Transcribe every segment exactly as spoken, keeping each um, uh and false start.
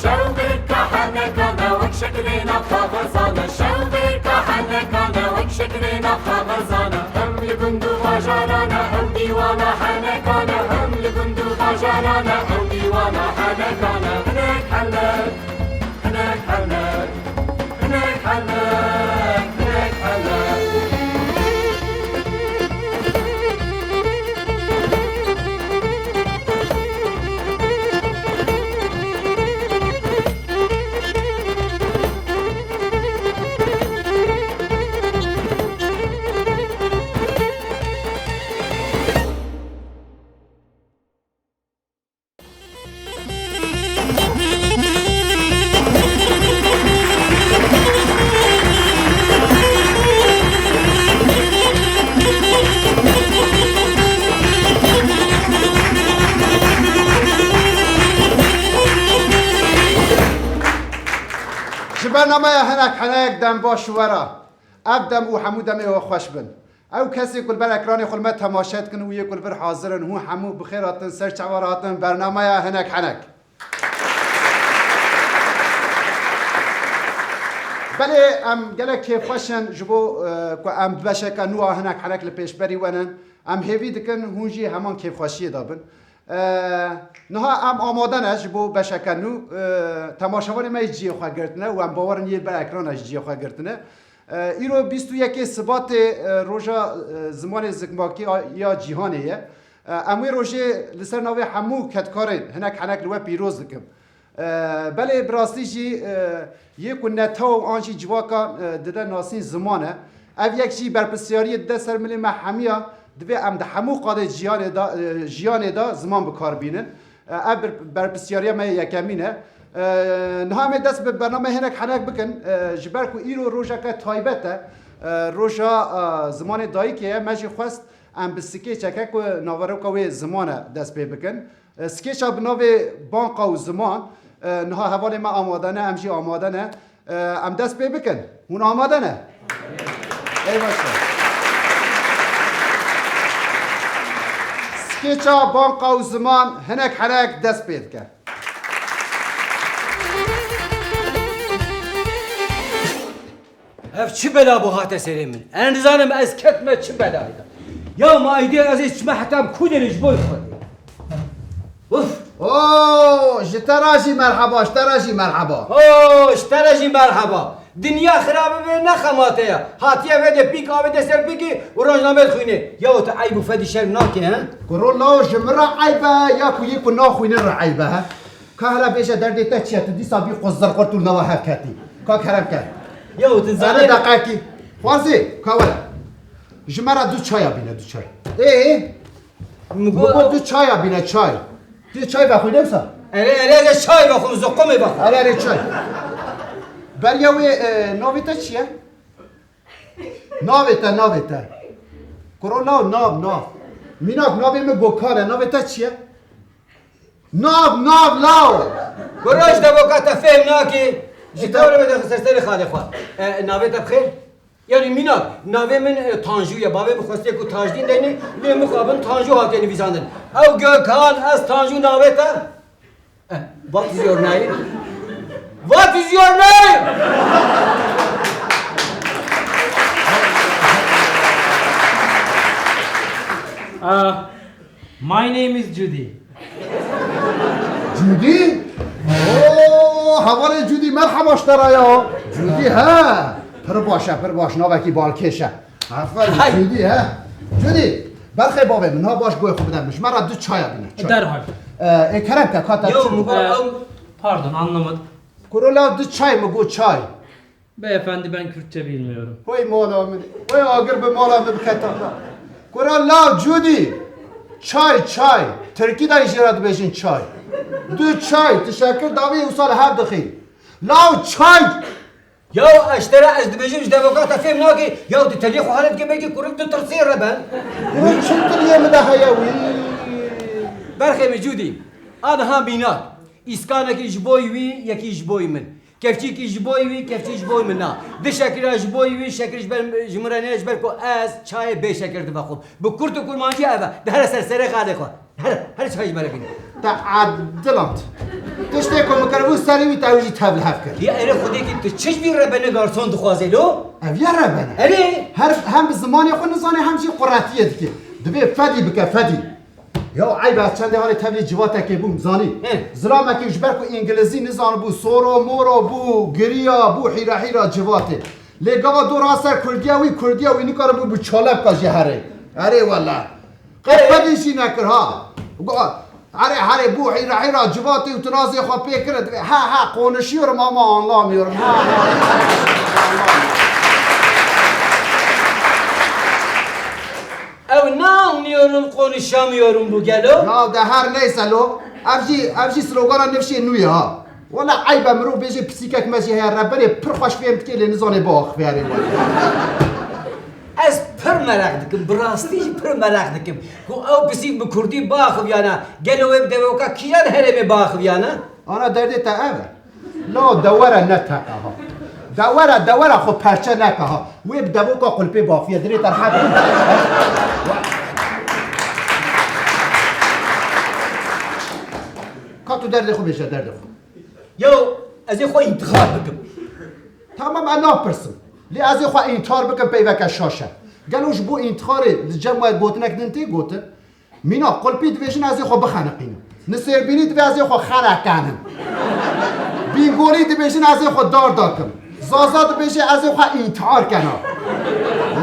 Şewqê kahenekane wek şekilêna kaxezane, şewqê kahenekane wek şekilêna kaxezane. Hem li gund û bajarane ew dîwana henekane, hem li gund û bajarane ew dîwana henekane. Hinek henek, hinek henek, hinek henek, hinek henek. Ji bernameya Hinek Henek dem baş û wera. Ev dem û hemû demê we xweş bin. Ew kesê ku li ber ekranê xwe li me temaşe dikin û yê ku li vir hazir in, hûn hemû bi xêr hatin, ser çavan hatin bernameya Hinek Henek. Belê em gelek kêfxweş in ji bo, e, ku em beşeke nû a Hinek Henek li pêşberî we nin. Em hêvî dikin hûn jî heman kêfxweşiyê de bin. E, niha em amade ne ji bo beşeke nû, e, temaşevanê me yê cihê xwe girtine û em bawer in yê li ber ekrana jî cihê xwe girtine. E, îro bîst û yekê Sibatê, e, roja, e, zimanê zikmakî a, ya cîhanê ye. E, em wê rojê li ser navê hemû kedkarên Hinek Henek li we pîroz dikim. E, belê bi rastî jî, e, yê ku netew an jî civaka, e, dide nasîn ziman e. Ev yek jî berpirsiyariyê dide ser milê me hemiya, divê em di hemû qadê jiyanê de, e, jiyanê de ziman bi kar bînin. E, ev bir, berpirsiyariya me yê yekemîn e. E, niha em ê dest bi bernameyê Hinek Henek bikin, e, ji ber ku îro rojeke taybet e, e, roja, e, zimanê dayikê ye, me jî xwest em bi skêçeke ku naveroka wê ziman e dest pê bikin. E, skêça bi navê Banqa û Ziman, e, niha hevalê me amade ne, em jî amade ne. E, em dest pê bikin. Hûn amade ne? Ey baş e. Skêça Banqa û Ziman Hinek Henek dest pê dike. Ev çi bela bû hate serê min? Ez nizanim ez ketime çi belayê de. Ya ma êdî ez ê çime heta em ku derê ji bo Xwedê. Uf! Oo, ji te re jî merheba, ji te re jî merheba. Oo, ji te re jî merheba. Dinya xirabe be ne xemate ya. Hatiye vê de pîk, avê de ser pîkê û rojname dixwîne. Ya tu eyb û fedî şerm nake, he? Kuro law ji min re eyb e ya ku yê ku naxwînin re eyb e, he? Ka hela bêje derdê te çi ye? Tu dîsa bî qo zirqurt û nava hev ketî. Ka kerem ke. Ya tu zanî. Zane deqekî. Xwazî, ka were. Ji me re du çaya bîne, du çay. Ê? Min got du çaya bîne, çay. Tu çay vexwîne wisa? Erê, erê, erê, çay vexwim, zoqomê vexwim. Erê, erê, çay. Beriya wê, e, navê te çi ye? Navê te, navê te. Kuro law, nav, nav. Mînak, navê min Gokan e, navê te çi ye? Nav, nav, law. Kuro ji devoka te fêm nakê. Ji te re de ser serê xalê xwe. E, navê te bi xêr? Yanî mînak, navê min, e, Tanju ye. Bavê min xwestiye ku Tajdîn deyne, lê mixabin Tanju hatiye nivîsandin. Ew Gökhan, ez Tanju navê te? Eh, what is your name? What is your name? Uh, my name is Judy. Cudî? Oo, hevalê Cudî, merheba ji te re ya. Cudî, he. Pir baş e, pir baş. Navekî balkêş e. Aferin, Hay. Cudî, he. Cudî, berxê bavê min, ha baş goyê xwe bide min. Ji me re du çaya bîne. Çay. Derhal. Ee, e, kerem ke, ka te Yo, çi mu bû? Ee, pardon, anlamadım. Kuro la du çay mı bu çay? Beyefendi, ben Kürtçe bilmiyorum. Hoy mala min. Hoy agir bi mala min biketa. Kura law Cudî. Çay, çay. Tirkî de jê re dibêjin çay. Du çay. Teşekkür davê wisa li hev dixî. Law çay. Ya ez ji te re ez dibêjim ji devoka te fêm nake. Ya tu teliyê xwe hale dike belkî kurik tu tirsê re ben. Kurik çi tiriyê min de heye wî? Berxê min Cudî. Aniha mînak. Îskanekî ji bo wî, yekî ji bo min. Kevçîkî ji bo wî, kevçî ji bo min na. Di şekira ji bo wî, şekir ji ber, ji min re nê, ji ber ku ez çayê bê şekir divexwim. Bi kurt û kurmancî ev e. De here ser serê xalê xwe. Here, here çay ji me re bîne. Te ediland. Tiştê ku min kiribû serê wî, te wî jî tevlihev kir. Ya erê xwedêkî tu çi ji vî rebene garson dixwazê lo? Ev ya rebene. Erê. Her, hem bi zimanê xwe nizane hem jî quretiyê dike. Divê fedî bike, fedî. Ya eyb e, ez çendê halê tevlî civatekê bûm, zanî. He. Zilamekî ji ber ku îngilizî nizanibû, soro moro bû, giriya bû, hîra hîra civatê. Lê gava dora ser kurdiya wî, kurdiya wî nikaribû bi çalebka jî herê. Erê wele. Qet He. fedî jî nekir ha. Go-, Herê herê bû hîra hîra civatê û tu nazê xwe pê kire divê. Ha ha, konuşuyorum ama anlamıyorum. Ha ha. Ew ne anlıyorum, konuşamıyorum bu gelo? Ya de her neyse lo. Ev jî, ev jî slogana nifşê nû ye ha. Wala eyb e mirov bêje pisîkek me jî heye, reberê pir xweş fêm dike lê nizanê biaxivê, erê wele. Ez pir meraq dikim, bi rastî jî pir meraq dikim. Ku ew pisîk bi kurdî biaxiviyana, gelo wê bi devoka kîjan herêmê biaxiviyana? Ana derdê te ev e. La de were ne teqe ha. De were, de were xwe perçe neke ha. Wê bi devoka qulpê biaxiviye, dirê te rehet. Ka tu derdê xwe bêje, derdê xwe. Yo, ez ê xwe întixar bikim. Tamam, ez napirsim. Lê ez ê xwe întixar bikim peyveke şaş e. Gelo ji bo întixarê li cem we gotinek din tê gotin? Mîna qulpî dibêjin ez ê xwe bixeniqînim. Nisêrbînî divê ez ê xwe xeneqenim. Bîngolî dibêjin ez ê xwe darda kim. Zaza dibêje ez ê xwe întihar kena.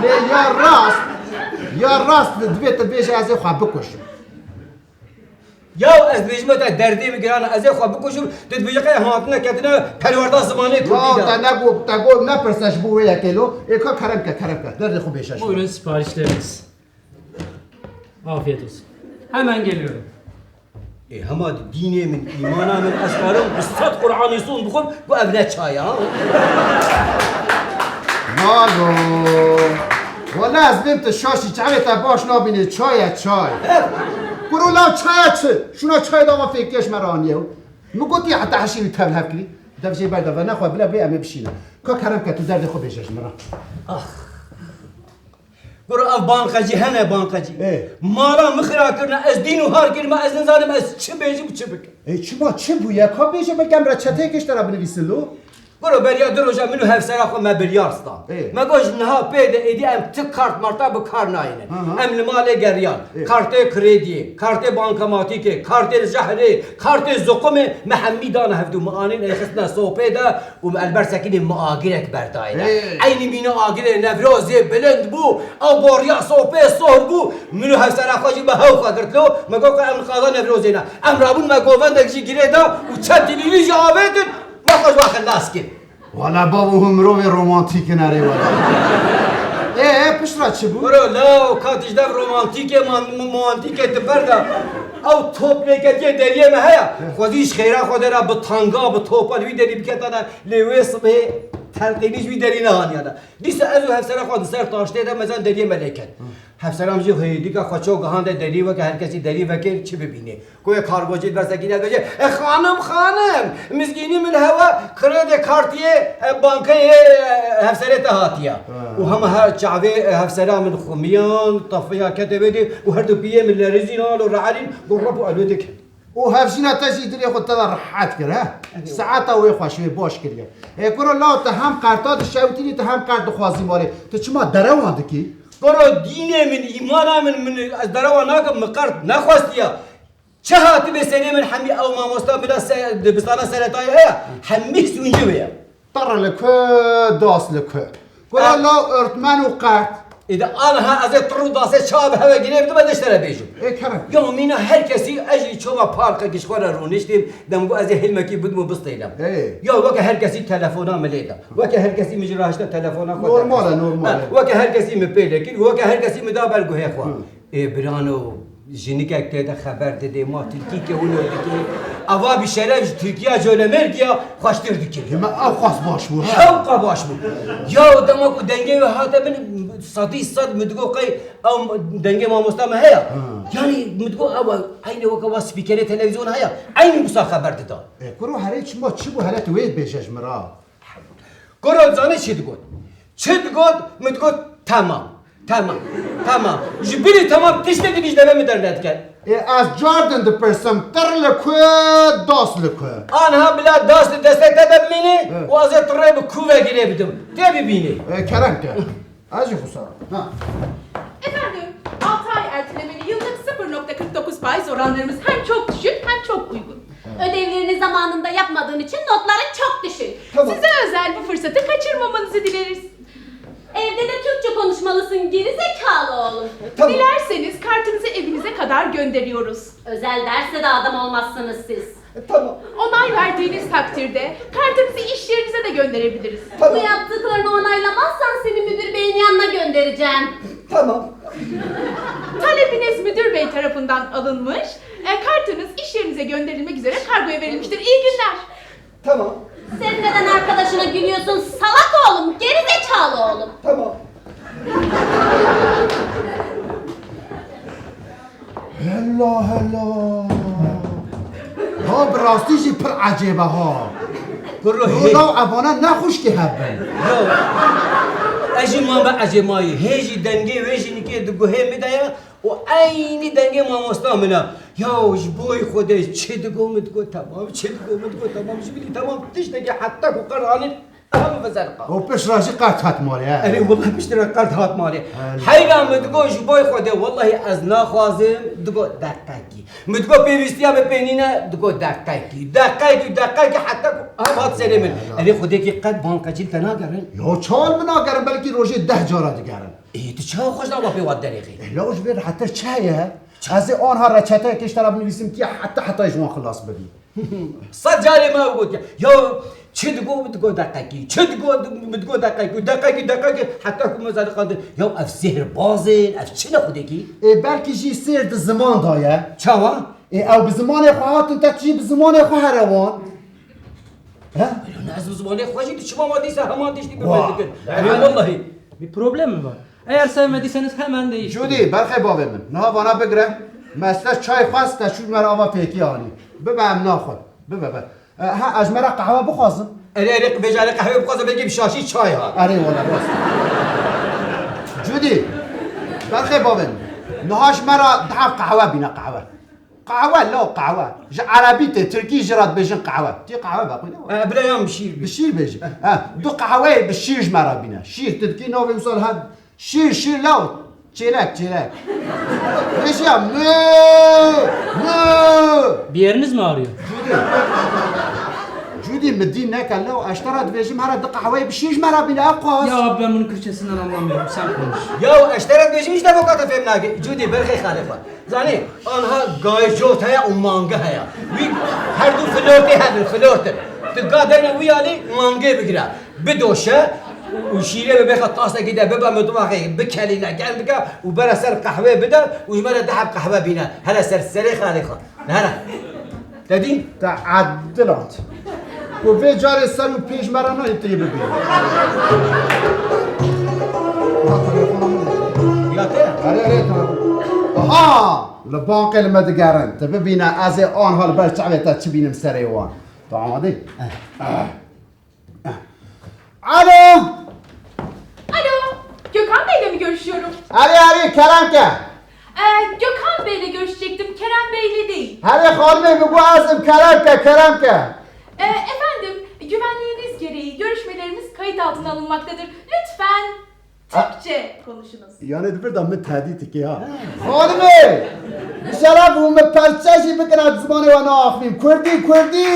Lê ya rast, ya rast divê tu bêje ez ê xwe bikujim. Ya ez dibêjime te derdê min giran e, ez ê xwe bikujim, tu dibêje qey hatine ketine perwerda zimanê kurdî Ya de. te ne got, te got ne pirse ji bo wê yekê lo. Ê ka kerem ke, kerem ke. Derdê xwe bêje ji Buyurun, siparişleriniz. Afiyet olsun. Hemen geliyorum. Ê hema di dînê min, îmana min, ez karim bi sed Qur'anê son bixwim, ku ev ne çay e, ha? Malo. Wala ez vêm tu şaşî, çavê te baş nabînê, çay e, çay. Kuro la çay e çi? Şuna çay dava fêkiye ji me re aniye. Min gotî heta hişî wî tevlihev kirî. Dev jê berde ve nexwe bile bê em ê bişîne. Ka kerem ke tu derdê xwe bêje ji min re. Ax. Guro ev banqecî hene banqecî. Ê. Mala min xira kirine, ez dîn û har kirime, ez nizanim ez çi bêjim, çi bikim. Ê, çima çi bûye? Ka bêje, belke em re çeteyekê ji te re binivîsin lo. Guro beriya du roja min û hevsera xwe me biryar stan. Ê. Me got ji niha pê de êdî em ti kart marta bi kar nayînin. Aha. Em li malê geriyan. Ê. Kartê krediyê, kartê bankematîkê, kartê jehrê, kartê ziqumê me hemî dane hevdû. Me anîn ê xistine sopê de. Û me li ber sekinê min agirek berdayî ne. Hey. Eynî mîna agirê Newrozê bilind bû, ew boriya sopê sohr bû, min û hevsera xwe jî bi hew xwe girt lo, me got, em qaza Newrozê ne. Em rabûn me govendek jî girê da û çend tîlîlî jî avêtin, me xwe ji we xilas kir. Wala bavo hûn mirovê romantîk in erê wala. Ê, ê, pişt re çi bû? Bro, law, ka tişt ev romantîkê man-, romantîkê di ber de. Ew top lêketiyê deriyê me heye. Xwezî ji xêra xwe de re bi tanga, bi topa li wî derî biketane. Lê wê sibê telqînî ji wî derî nehaniyane. Dîsa ez û hevsera xwe di ser taştê de mezan deriyê me lê ket. Hevsera min jî hêdîka xwe ço gihande derî, weke her kesî derî vekir çi bibînê. Ku yê kargocî di ber sekî de dibêje, "E, xanim, xanim, mizgînî min hewa kredê kartiyê, e, bankeyê, e, hevserê te hatiye." Ha. Û hema her çavê, e, hevsera min xumiyan, tafiya kete wê dê û her du piyê min lerîzîn alo re'erîn, got, "Rebo, elo dike." Û hevjîna te jî dilê xwe te de rehet kir, he? Evet. Saeta wê xweş, wê baş kiriye. Ê kuro law, tu hem qerta dişewitînî, tu hem qert dixwazî malê. Tu çima derewan dikî? Kuro dînê min, îmana min, min, ez derewan nakim, min qert nexwestiye. Çi hatibê serê min hemî ew mamosta bila se-, dibistana seretayê heye, hemî sûncî wê ye. Tirr li ku, das li ku. Kuro Ah. law, örtmen û qert. Ê de aniha ez ê tirr û dasê çawa bi heve girê bidime de ji te re bêjim. Ê kerem. Ya mîna her kesî, ez jî çawa parkekî ji xwe re rûniştîm, dem got ez ê hilmekî bidim û bistêlim. Ê. Ya weke her kesî telefona min lê da. Weke her kesî min ji rahişte telefona xwe Normal e, derxist. normal Ha, e. Weke her kesî min pê lê kir, weke her kesî min da ber guhê xwe. Hı. Ê birano, jinikek tê de xeber didê, ma tirkî ke wilo dikê. Ava bi şeref ji Tirkiya colemêrkiya xweştir dikir. Hema ew xas baş bû, ha? Hewqa baş bû. Ya dema ku dengê wê hate min, sedî sed min digo qey ew dengê mamosta me heye. Ha. Yanî min digo ew eynî weke wa spîkerê televîzyon heye. Eynî wisa xeber dida. E, kuro herê çima çi bû, hele tu wê bêje ji min ra. Goro zanî çi digot? Çi digot? Min digot, "Tamam, tamam, tamam." Ji bilî tamam tiştekî dî ji devê min dernedike. Ê, ez cardin dipirsim, tir li ku, das li ku? Anha bila das li destê te de bimîne Hı. û ez ê tirê bi ku ve girê bidim. Tê bibînî. Ê, kerem ke. Ez jî xwe sar. Ha. Efendim, altı ay ertelemeli yıllık sıfır nokta kırk dokuz faiz oranlarımız hem çok düşük hem çok uygun. Ödevlerini zamanında yapmadığın için notların çok düşük. Tamam. Size özel bu fırsatı kaçırmamanızı dileriz. Evde de Türkçe konuşmalısın geri zekalı oğlum. Tamam. Dilerseniz kartınızı evinize kadar gönderiyoruz. Özel derse de adam olmazsınız siz. E, tamam. Onay verdiğiniz takdirde kartınızı iş yerinize de gönderebiliriz. Tamam. Bu yaptıklarını onaylamazsan seni müdür beyin yanına göndereceğim. Tamam. Talebiniz müdür bey tarafından alınmış, e, kartınız iş yerinize gönderilmek üzere kargoya verilmiştir. İyi günler. Tamam. Sen neden arkadaşına gülüyorsun salak oğlum, geri zekalı oğlum? Tamam. Hela, hela. Ha, bi rastî jî pir ecêb e ha. Kuro hê. Law evana ne xwişkê hebin. Yo. Ez jî man be ecêmayî. Hê jî dengê wê jî nikê di guhê min de ye û eynî dengê mamosta min e. Ya ji bo Xwedê çi digo min digo temam, çi digo min digo temam. Ji bilî temam tiştekî heta ku qer anî. Ev bi zerqa. O pişt re jî qert hat malê, he. Erê, wela pişt re qert hat malê. Hela. Heyra min digo ji bo Xwedê, wellahî ez naxwazim, digo deqekî. Min digo pêwîstiya min pê nîne, digo deqekî. Deqekî, deqekî, heta ku ev hat serê min. Hela. Erê, Xwedêkî qet banqecîl te nagerin? Ya çawa min nagerin, belkî rojê deh cara digerin. Ê, tu çawa xweş nava pê wan derêxî? Ê, law ji vê rehetir çi heye? Ez ê anha reçeteyekê ji te re binivîsim, tu yê heta heta ji wan xilas bibî. Sed carê me ew gotiye. Ya çi digo, min digo deqekî, çi digo, min digo deqekî, deqekî, deqekî, heta ku me zaniqandin. Ya ev sêhrbaz in, ev çi ne xwedekî? Ê, belkî jî sêr di ziman de ye. Çawa? Ê, ew bi zimanê xwe hatin, te tu jî bi zimanê xwe here wan. He? Ya ne ez bi zimanê xwe jî diçim ama dîsa heman tiştî bi me Wa. dikin. Erê wellahî. Bir problem mi var? Eğer sevmediyseniz hemen değiştirin. Cudî, berxê bavê min. Niha vana bigire. Me ser çay xwest, te şû me re ava fêkî anî. Bibe em naxwin. Bibe, be. E, ha, ez ji me re qehwe bixwazim. Erê, erê, vêca erê qehwê bixwaze belkî bi şaşî çay ha. Erê, wala rast. Cudî, berxê bavê min. Niha ji me re dihef qehwe bîne, qehwe. Qehwe, law, qehwe. Ji erebî tê, tirkî jî re dibêjin qehwe. Tê qehwe be, xwîne. E, bira yan bi şîr bî. Bi şîr bêjî. E, du qehweyê bi şîr ji me re bîne. Şîr, tu dikî navê wisa li her Şîr, şîr, law. Çêlek, çêlek. Vêjiya, mü, mü. Bir yeriniz mi ağrıyor? Cudî. Cudî, min dî neke, law, ez ji te re dibêjim, here du qehweyê bi şîr ji me re bîne, ev qas. Ya abi, ben bunun Kürtçesinden anlamıyorum. Sen konuş. Ya ez ji te re dibêjim, îşte bu kadar fêm nake. Cudî, berxê xalê xwe. Zanî, anha gayê cot heye û mange heye. Wî her du flortê hebin, flortin. Tu ga dene wî alî mangê bigire. Bidoşe û şîrê bi bêxe tasekî de bibe mutfaxê, bikelîne, germ bike û bere ser qehwê bide û ji me re deheb qehwe bîne. Here ser serê xalê xwe. Here. Te dî? Te edilant. Ku vê carê ser û pêş me re nayê tê bibî. Ya te? Erê, erê, telefon. Aha! Li bankê li me digerin. Tu bibîne ez ê anha li ber çavê te çi bînim serê wan. Tu amadî? Eh. Alo! Alo, Gökhan Bey'le mi görüşüyorum? Erê, erê, kerem ke. Ee, Gökhan Bey'le görüşecektim, Kerem Bey'le değil. Erê, xanimê, min got ez im, kerem ke, kerem ke. Ee, efendim, güvenliğiniz gereği görüşmelerimiz kayıt altına alınmaktadır. Lütfen Türkçe konuşunuz. Yanê di vir de min tehdît dike ha. Xanimê! Bi şeref û min perçe jî bikine, di zimanê we naaxivîm. Kurdî, kurdî!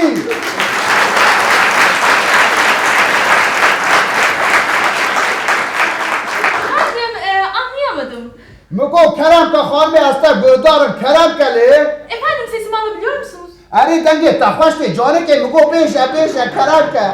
Efendim, e, anlayamadım. Min got kerem ke xanimê, ez te guhdar im, kerem ke lê. Efendim, sesimi alabiliyor musunuz? Erê, dengê te xweş tê, canikê, min got bêje, bêje, kerem ke.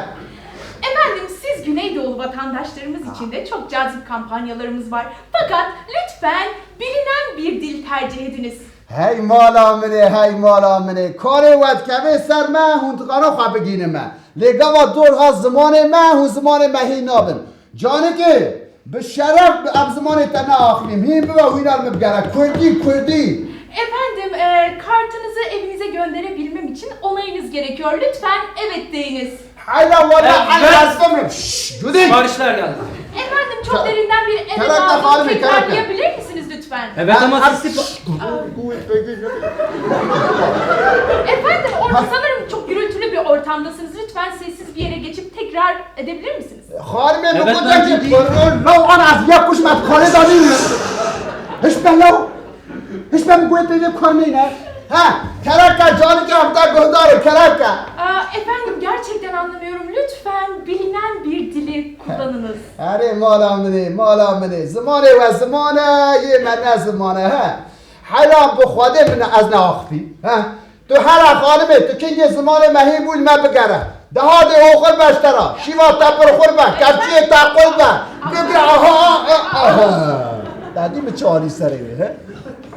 Efendim, siz Güneydoğulu vatandaşlarımız için de çok cazip kampanyalarımız var. Fakat lütfen bilinen bir dil tercih ediniz. Hey mala min ê, hey mala min ê. Karê we dikeve ser me, hûn dikare xwe bigihîne me. Lê gava dor ha zimanê me, hûn zimanê me hîn nabin. Canikê, bi şeref bi ev zimanê te neaxivîm. Hîn bibe wîna li min bigere. Kurdî, kurdî. Efendim, e, kartınızı evinize gönderebilmem için onayınız gerekiyor. Lütfen evet deyiniz. Hayla wala, evet, hayla, aslanım. Şşş, Cudi. Siparişler geldi. Efendim, çok derinden bir evet aldım. Tekrarlayabilir misiniz lütfen? Evet, ama siz sipar- Efendim, orada sanırım çok gürültülü bir ortamdasınız. Lütfen sessiz bir yere geçip tekrar edebilir misiniz? Xanimê, evet, min got, law an ez ya kuş me xanê da nîne. Hiç ben law. Hiç ben bu epeyde karmeyne. Ha, kereka, canike, hafta guhdarê, kereka. Aa, efendim, gerçekten anlamıyorum. Lütfen bilinen bir dili kullanınız. Erê, mala min ê, mala min ê. Zimanê we zimane, yê me ne zimane, he. Hela bi Xwedê min ez neaxivî, he. Tu here xanimê, tu kengê zimanê me hîn bû, li me bigere. Dehadê oxir be ji te re, şîva te pir xur be, kevçiyê te qul be. Bigre, aha, aha, aha. Te dî min çi alî serê wê, he?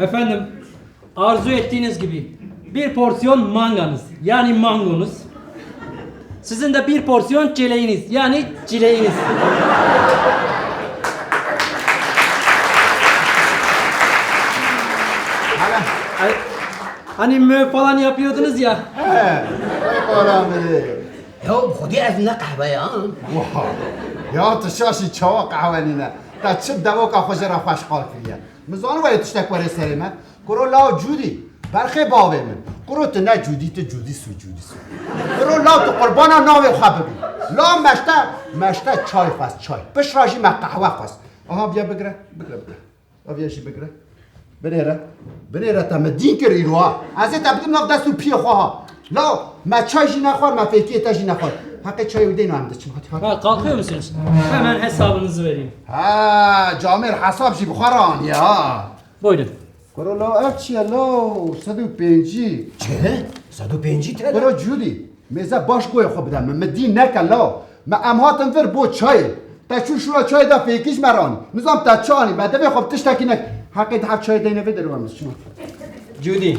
Efendim, arzu ettiğiniz gibi bir porsiyon manganız, yani mangonuz. Sizin de bir porsiyon çileğiniz, yani çileğiniz. Hala. Ay, hani mö falan yapıyordunuz ya. He, ay, bana bile. Ya, xwedî ez ne qehwe ya. Wah. Ya, tu şaşî çawa qehwe nîne. Te çi devoka xwe jê re xweş qal kiriye. Min zanî were tiştek were serê me. Kuro law Cudî. Berxê bavê min. Kuro tu ne Cudî, tu Cudî su, Cudî su. Kuro law tu qurbana navê xwe bibî. Law meşte, meşte çay xwest, çay. Pişra jî me qehwe xwest. Aha, biya bigre, bigre, bigre. Aviya jî bigire. Binêre. Binêre te min dîn kir îro ha. Ez ê te bidim nav dest û piyê xwe ha. Law, me çay jî nexwar, me fêkiyê te jî nexwar. Heqê çayê wî deyna em diçin. Hadi, hadi. Ha, kalkıyor musunuz? Hemen hesabınızı vereyim. Ha, camêr hesab jî bi xwe re aniye ha. Buyurun. Kuro law ev çi ye law? Sed û pêncî. Çi? Sed û pêncî T L? Kuro Cudî. Mêze baş goyê xwe bide min. Min dîn neke law. Me em hatin vir bo çayê. Te çû şûra çayê da fêkî ji me re anî. Nizam te çi anî. Me devê xwe bi tiştekî nek. Heqê di hev çayê deyne vê derê em çima. Cudî.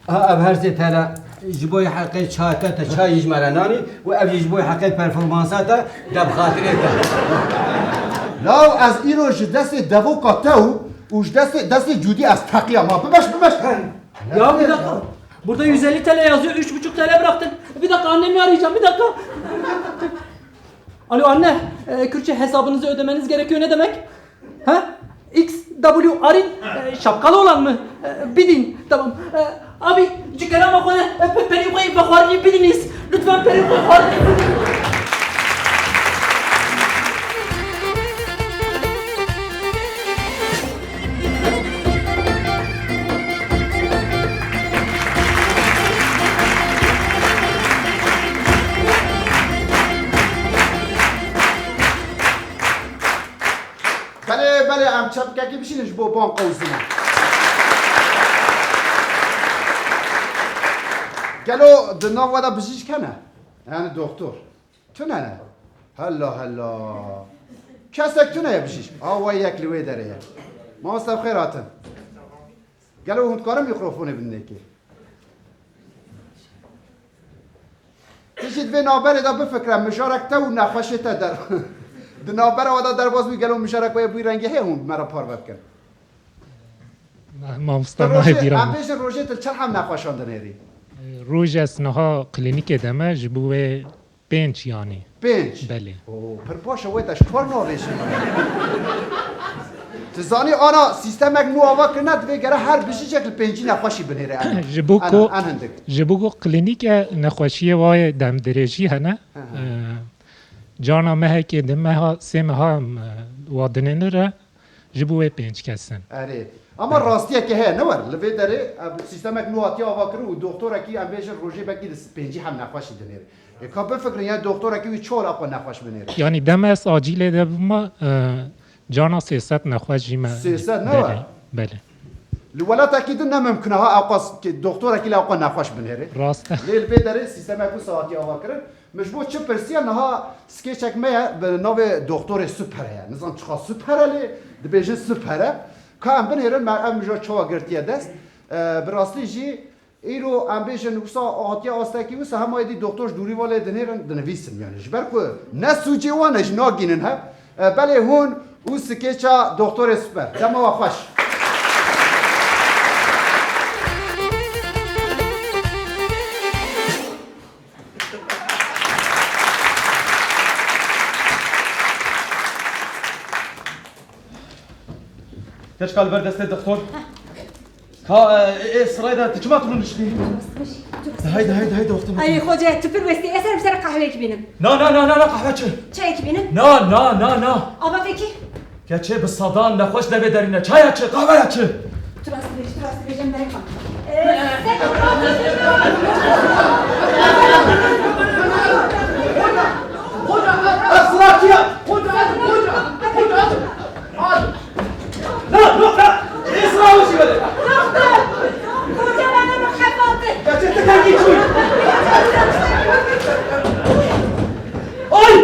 Ha, ev her sê T L ji bo heqê çayê te, te çayê ji me re nanî û ev jî ji bo heqê performansa te, de bi xatirê te. Law ez îro ji destê devoka te û, û ji destê, destê Cudî ez teqiyam ha. Bibeş, bibeş. Ya bir dakika. Burada yüz elli T L yazıyor, üç buçuk T L bıraktık. Bir dakika, annemi arayacağım, bir dakika. Alo anne, e, Kürtçe hesabınızı ödemeniz gerekiyor ne demek? Ha? X W R'in, e, şapkalı olan mı? E, bidin, tamam. E, abi, ci kerama xwe, e, pe-, perîqoyê vexwarinî bidinîz. Lütfen perîqoyê xwarinî bidinîz. Belê, belê, em çepkekî bişînin ji bo banka û ziman. Gelo di nav we de bijîşk hene? Yani doktor. Tune ne? Hella hella. Kesek tune ye bijîşk. Awa yek li wê derê ye. Mamoste bi xêr hatin. Gelo hûn dikarin mîkrofonê bidin êkê? Tu jî di vê navberê de bifikre, mijarek te û nexweşê te der. Di navbera we de derbas bû, gelo mijarek we yê bû rengê heye hûn bi me re parve bikin? Mamoste nahê bîra min. Em bêjin rojê tu çend heb nexweşan dinêrî? Rojê ez niha klînîkê de me, ji bo wê pênc yanî. Pênc? Belê. Oo, pir baş e, wê te ji kar navêjin. Tu zanî ana sîstemek nû ava kirine, divê gere her bijîşek li pêncî nexweşî binêre. Ji bo ku, an hindik. Ji bo ku klînîke nexweşiyê wayê demdirêjî hene, Hı hı. e, cana mehekê di meha, sê meha em, e, wa dinênire, ji bo wê pênc kes in. Erê. Ama rastiyeke heye, ne wer? Li vê derê, e, sîstemek nû hatiye avakirin û doktorekî, em bêjin, rojê belkî li pêncî heb nexweşî dinêre. Ê, ka bifikirin, ya doktorekî wî çawa li xwe nexweş binêre? Yanî dema ez acîlê de bûma, e, cana sê sed nexweş jî me. Sê sed ne wer? Belê, belê. Li welatekî din ne mimkun e ha ewqas ki doktorekî li ewqas nexweş binêre. Rast e. Lê li vê derê sîstemek wisa hatiye avakirin. Min ji bo çi pirsiya, niha skeçek me ye, bi navê Doktorê Super heye. Nizam çiqa super e lê dibêjin super e. Ka em binêrin, me ev mijar çawa girtiye dest. E, bi rastî jî îro em bêjin wisa hatiye astekî wisa hema êdî doktor ji dûrî ve lê dinêrin, dinivîsin yani. Ji ber ku ne sûcê wan e, jî nagînin hev. E, belê hûn û skeça Doktorê Super. Dema we xweş. Eşkal ber destê doktor. Ka, e, e, sırayda tu çima tu rûniştî? Haydi, haydi, haydi, wextê me. Ay, xoce, tu pir westî, ez ê ser qehweyek bînim. Na, na, na, na, na, qehwe çi? Çayek bînim. Na, na, na, na. Ava fekî? Keçê bi sadan nexweş devê derîne. Çaya çi, qehweya çi? Tu rast dibêjî, tu rast dibêjî, em berê xwe. Ee, sen Hoca, ez sıratiya. Hoca, hoca, hoca, hoca. Na, na, na. Esra hoş geldin. Doktor! Hoca bana mı kapattı? Kaçırttı kanki çuy. Ay!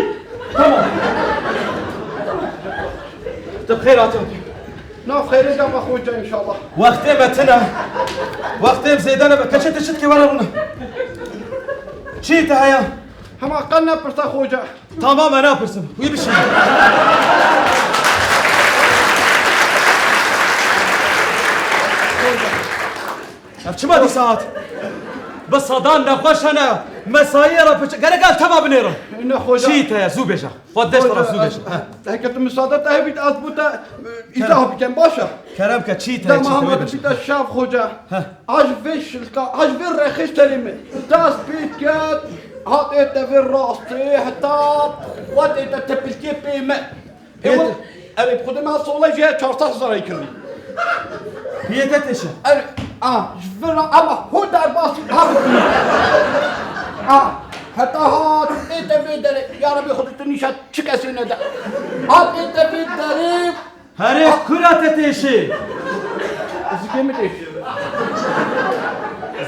Tamam. Te bi xêr hatin. Na xêrê de me hoca inşallah. Wextê me tine. Wextê em zêde nebe. Keçê te çi dike were rûne. Çi te heye? Hema qe nepirse hoca. Tamam, e, napirsim. Wî bişî. Ev çima dîsa hat? Bi sadan nexweş hene. Mesaiye re piç. Gerek ev tema binêrin. Ne hoca. Çi te ye, zû bêje. Xwe deş taraf zû bêje. He. Heke tu misade te hebît, ez bo te, e, îzah bikem, baş e? Kerem ke, çi te ye, çi te ye, wê bêje. Bîte şev hoca. He. Aj vê şilka, aj vê rexê serê min. Dest pê ket, hat ê te vê rastê, heta xwe tê te tepilkê pê me. Ê, erê, bi xwedê me sola jê çar sed hezar kiriye. Piyê te têşe. Erê, a, ji vira, ama ho derbas, ha, ha, heta hat ê te vê derê. Ya Rebî, xwedê tu nîşa çi kesê nede. Hat ê te vê derê. Herê, kura te têşê? Zikê min têşê.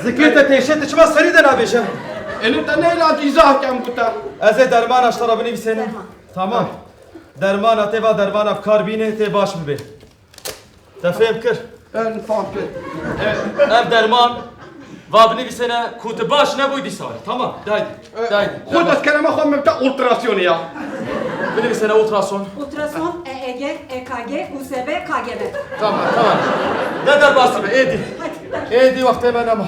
Zikê te têşê, tu çima serî de nabêje? Ênê te neyla dîza kem bû te. Ez ê dermana ji te re binivîsênim. Derman. Tamam. Dermana tê va dermana bi kar bîne, tê baş bibê. Te fêm kir? En fam kir. E, ev derman va binivîsêne ku tu baş nebûy dîsa. Tamam, de haydi. E, de haydi. Xwe dest kerema xwe me bite ultrasyonê ya. Binivîsêne ultrason. Ultrason, E E G, E K G, U S B, K G B. Tamam, tamam. De derbas be, êdî. Hadi, hadi. Êdî wextê me nema.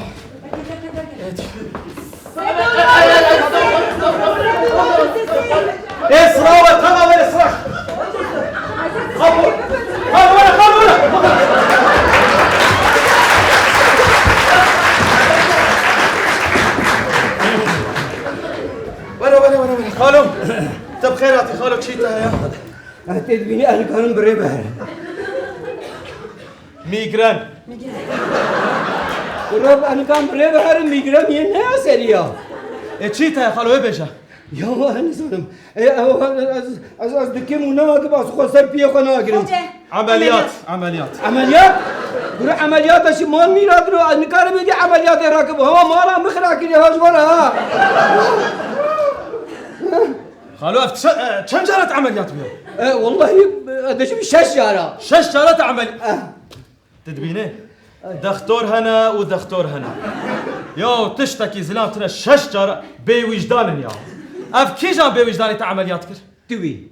Ê, sira we, tamam, were sira. Kalk, kalk, were, kalk, were. Were, were, were, were. Xalo, te bi xêr hatî, xalo, çi te heye? Ez tê dibînî, ez nikarim bi rê biherim. Mîgren. Mîgren. Kuro, ez nikarim bi rê biherim, mîgren yê ne ya serî ya. E, çi te ye xalo, wê bêje. Ya, ez nizanim. E, ez, ez, ez dikim û nakim, ez xwe ser piyê xwe nagirim. Hoca. Emeliyat, emeliyat. Emeliyat? Kuro, emeliyat e, şi mal mîrat diro, ez nikarim êdî emeliyatê rakim. Hema mala min xira kiriye, ha, ji we re, ha. Xalo, ev çi-, e, çend cara te emeliyat bûye? E, wellahî, e, dibêjim şeş cara. Şeş cara te emel-, Eh. Tu dibînî? Dextor hene û dextor hene. Ya tiştekî zilam tune şeş cara bêwîjdan in ya. Ev kîjan bêwîjdanê te emeliyat kir? Tu wî.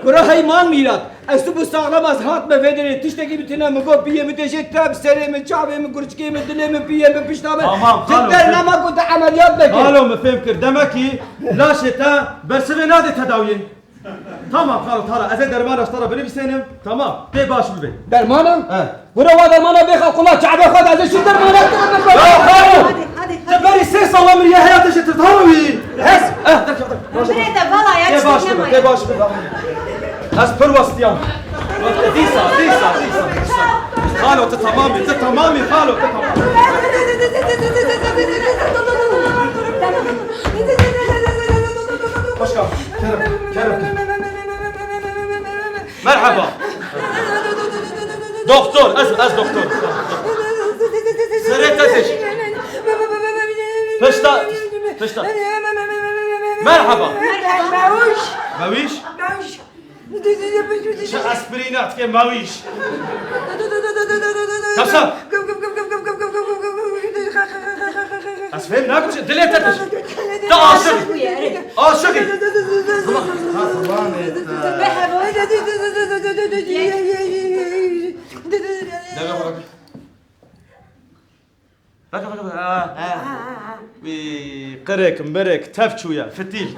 Kura hey mal mîrat. Ez tu bû saxlem, ez hatime vê derê, tiştekî min tune, min got piyê min têşê, te bi serê min, çavê min, kurçikê min, dilê min, piyê min, pişta min. Tamam, xalo, tu dernema ku te emeliyat neke. Xalo, min fêm kir. Demekî laşê te bersivê nade tedawiyê. Tamam, xalo, tara, ez ê dermana ji te re binivîsênim. Tamam, tê baş bibê. Dermana? He. Gure wa dermana bêxa qula çavê xwe de, ez ê şî dermana te re. Ya xalo! Hadi, hadi, hadi. Te berî sê sala min ya heyatê jê tirtana wî. Ez? Eh, derkeve, derkeve. Baş, baş. Birê te vala ya. Tê baş bibê, tê baş bibê. Ez pir westiyam. Wextê dîsa, dîsa, dîsa, dîsa. Xalo, tu tamam î, tu tamam î, xalo, tu tamam î. Başka, kerem, kerem. Merhaba. Doktor, ez, ez doktor. Serê te têş. Pişta, pişta. Merhaba. Mewîş. Mewîş? Çi esprî ne dike mewîş? Kasa. Ez fêm nakim, dilê te têş. Te aşiq. Aşiq. Tamam. Ha, tamam. Deve bırak. Bak, bak, bak. Ha. Ha. Wî qirek, mirek, tev çûye, fitîl.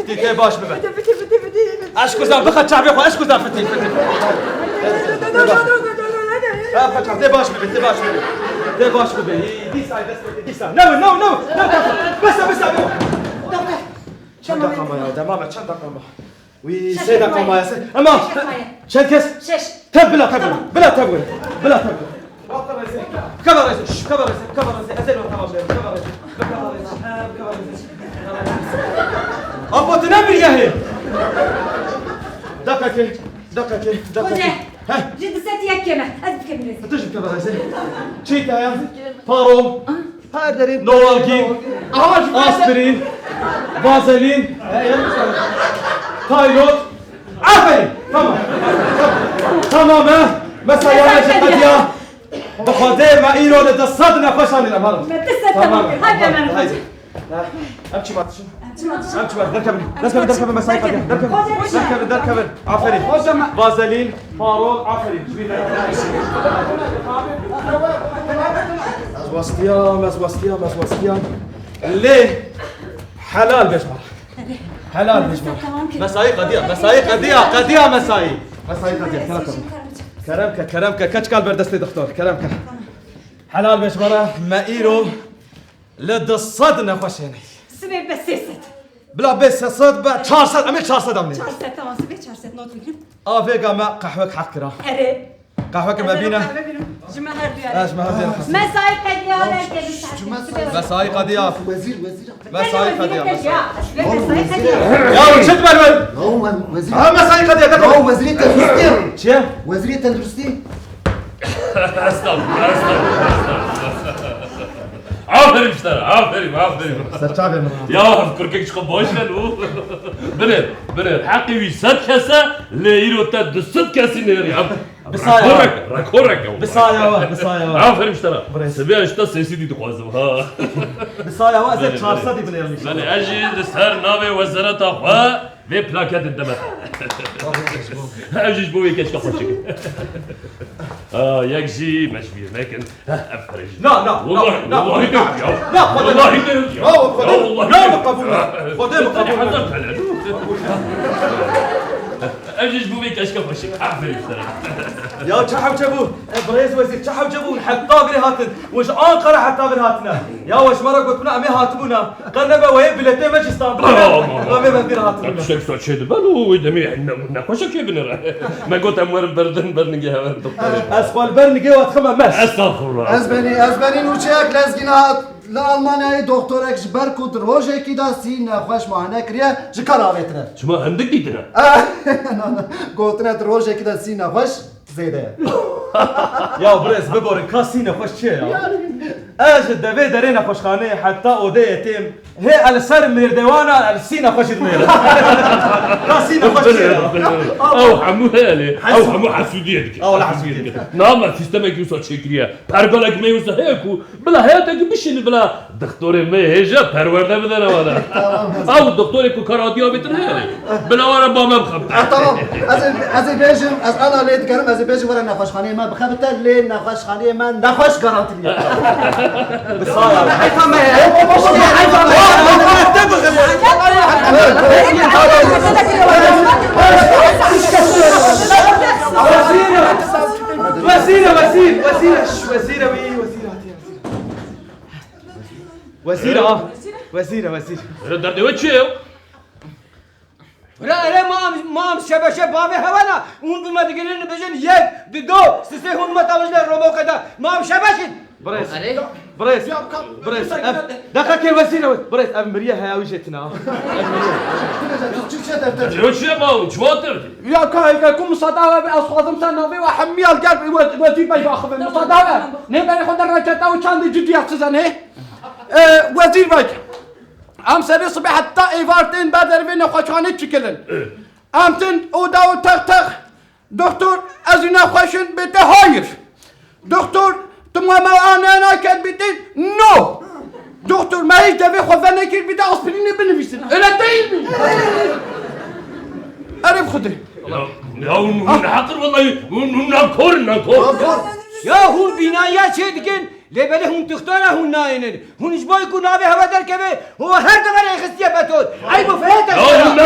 Tê, tê baş bibe. Bide, bide, bide, bide. Eşk uzan, bixe çavê xwe, eşk uzan fitî, fitî. Ha, bixe çav, tê baş bibe, tê baş bibe. Tê baş bibe. Dîsa, dest bibe, dîsa. Ne, ne, ne, ne, bes, bes, bes. Çend deqa ma ya, demame, çend deqa ma? Wî, sê deqa ma ya, sê. Ama çend kes? Şeş. Te bila te bû, bila te bû, bila te bû. Keva rêzê, şş, keva rêzê, keva rêzê, ez ê tamam bêrim, keva rêzê, keva rêzê, he, keva rêzê. Apo, tu ne biriye hê? Deqekê, deqekê, deqekê. Hoca, he? Ji di sed yek keme, ez bikevim rêzê. Tu jî keva rêzê. Çi te ya? Paro. Ah. Her derê Novalgin. Aha, ji aspirin. Vazelin. Taylot. Aferin. Tamam. Tamam, he. Mesela ya, qediya. Bi Xwedê me îro li di sed nexweş anîne mala. Me di sed tamam. Tamam. Hadi hemen. Haydi. Ha, em çi matişin? Em çi matişin? Em çi mat-, derkevin. Derkevin, derkevin, mesai qediya. Derkevin. Derkevin, derkevin. Aferin. Vazelin, parol, aferin. Ez westiyam, ez westiyam, ez westiyam. Lê helal bêj bana. Helal bêj bana. Tamam ki. Mesai qediya, mesai qediya, qediya mesai. Mesai qediya, kerem ke. Kerem ke, kerem ke, keçkal ber destê doktor, kerem ke. Helal bêj bana, me îro li di sed nexweş hênî. Sibê be sê sed. Bila bê sê sed be çar sed, em ê çar sed em nê. Çar sed, tamam, sibê çar sed, not bigirin. A vêga me qehwek heq kira. Erê. Qehweke me bîne. Qehwe bîne. Ji me her du. Ha, ji me her du. Mesai qediya, herkes. Mesai qediya. Wezîr, wezîr. Mesai qediya, mesai. Ya, çi dibe? Ya, wezîr. Ha, mesai qediya, de. Ya, wezîrê tenduristî. Çi? Wezîrê tenduristî. Estağfurullah, estağfurullah, estağfurullah. Aferin ji te re, aferin, aferin. Serçavê min. Ya, kurkek çiqo boş ver û. Binêr, binêr. Heqê wî sed kes e, lê îro te du sed kesî nêrî. Bi saya. Rekorek, rekorek e. Bi saya we, bi saya we. Aferin ji te re. Sibê ji te sêsîdî dixwazim, ha. Bi saya we, ez ê çar sedî binêrim înşallah. Belê, ez jî li ser navê wezareta xwe vê plaketê dime te. Ev jî ji bo wê keçika xweşik. Ah, yek jî me ji bîr nekin. Heh, ev pere jî. Na, na, na, wallahî, na, wallahî na, dê ya. Na, Xwedê. Wallahî dê ya. Na, Xwedê. Ya, wallahî. Na, min qebûl e. Xwedê min qebûl e. Hezar tele. Ev jî ji bo vê keçika xweşik. Aferin sana. Ya, çi hewce bû? E, birêz wezîr, çi hewce bû? Heta vir hatin. Û ji Anqara heta vir hatine. Ya, we ji me re gotibûna, em ê hatibûna. Qe nebe wê biletê me jî standibû. Aman, aman. Em ê me vir hatibûna. Ya, tiştek sa çê dibe, û wê demê ne-, nexweşe kê binêre. Me got em werin berdin, bernigê hewe doktorê. Ez xwe li ber nigê we dixime mez. Estağfurullah. Ez benî, ez benî nûçeyek lezgîn hat li Almanyayê doktorek ji ber ku di rojekî de sî nexweş muayene kiriye, ji kar avêtine. Çima hindik dîtine? Na, na. Gotine di rojekî de sî nexweş zêde ye. Ya birêz biborin, ka sî nexweş çi ye ya? Ez ji devê derê nexweşxaneyê heta odê yetêm, hê el ser mêrdewana el sî nexweşî dinêrim. Ka sî nexweş çi ye ya? Ew hemû heye lê. Ew hemû hesûdiyê dike. Ew hesûdiyê dike. Na me sîstemekî wisa çêkiriye. Pergalek me wisa heye ku bila heyatekî bişînin, bila dixtorê me hêja perwerde bidene wana. Ew dixtorê ku kar hatiye avêtin heye lê. Bila were ba me bixebite. Ah, tamam. Ez ê, ez ê bêjim, ez ana lê dikerim, ez ê bêjim were nexweşxaneyê me bixebite, lê nexweşxaneyê me nexweş garantiliye. Bi saya. Heyfa me ye. Heyfa me ye. Wezîr e, wezîr, wezîr e, şş, wezîr e wî, wezîr hatiye. Wezîr e, ha. Wezîr e, wezîr. Derdê we çi ye? Bira, erê mam, mam şebeşe bavê hewana, hûn bi me digilin, dibêjin yek, dido, sisê hûn me tawij le romoke da, mam şebeşin. Birêz, birêz, ev, deqekê wezîr e, birêz, ev miriye heya wî jê tine. Çi çi dertê? Yo çi ma, çi watir? Ya ka, ka ku musada we, ez xwazim te navê we hemiya li gel we, wezîr bey baxivin. Musada we. Nê berê xwe de reçeta û çandê ciddiya size nê? E, wezîr bey. Em serê sibê heta êvar tên ber dervê nexweşxanê çikilin. Em tin oda û tex tex. Doktor, ez ê nexweşim bête hayır. Doktor, tu ma me anaya naket bête no. Doktor, me hiç devê xwe venekir bête aspirînê binivîsin. Öyle değil mi? Erê bi Xwedê. Ya, ya hûn, hûn neheqir wellahî, hûn, hûn nankor in, nankor. Ya hûn bînaya çê dikin, lê belê hûn tixtara hûn nayênin. Hûn ji bo ku navê hewe derkeve, hûn her deverê xistiye beton. Eyb û feyê te. Ya hûn me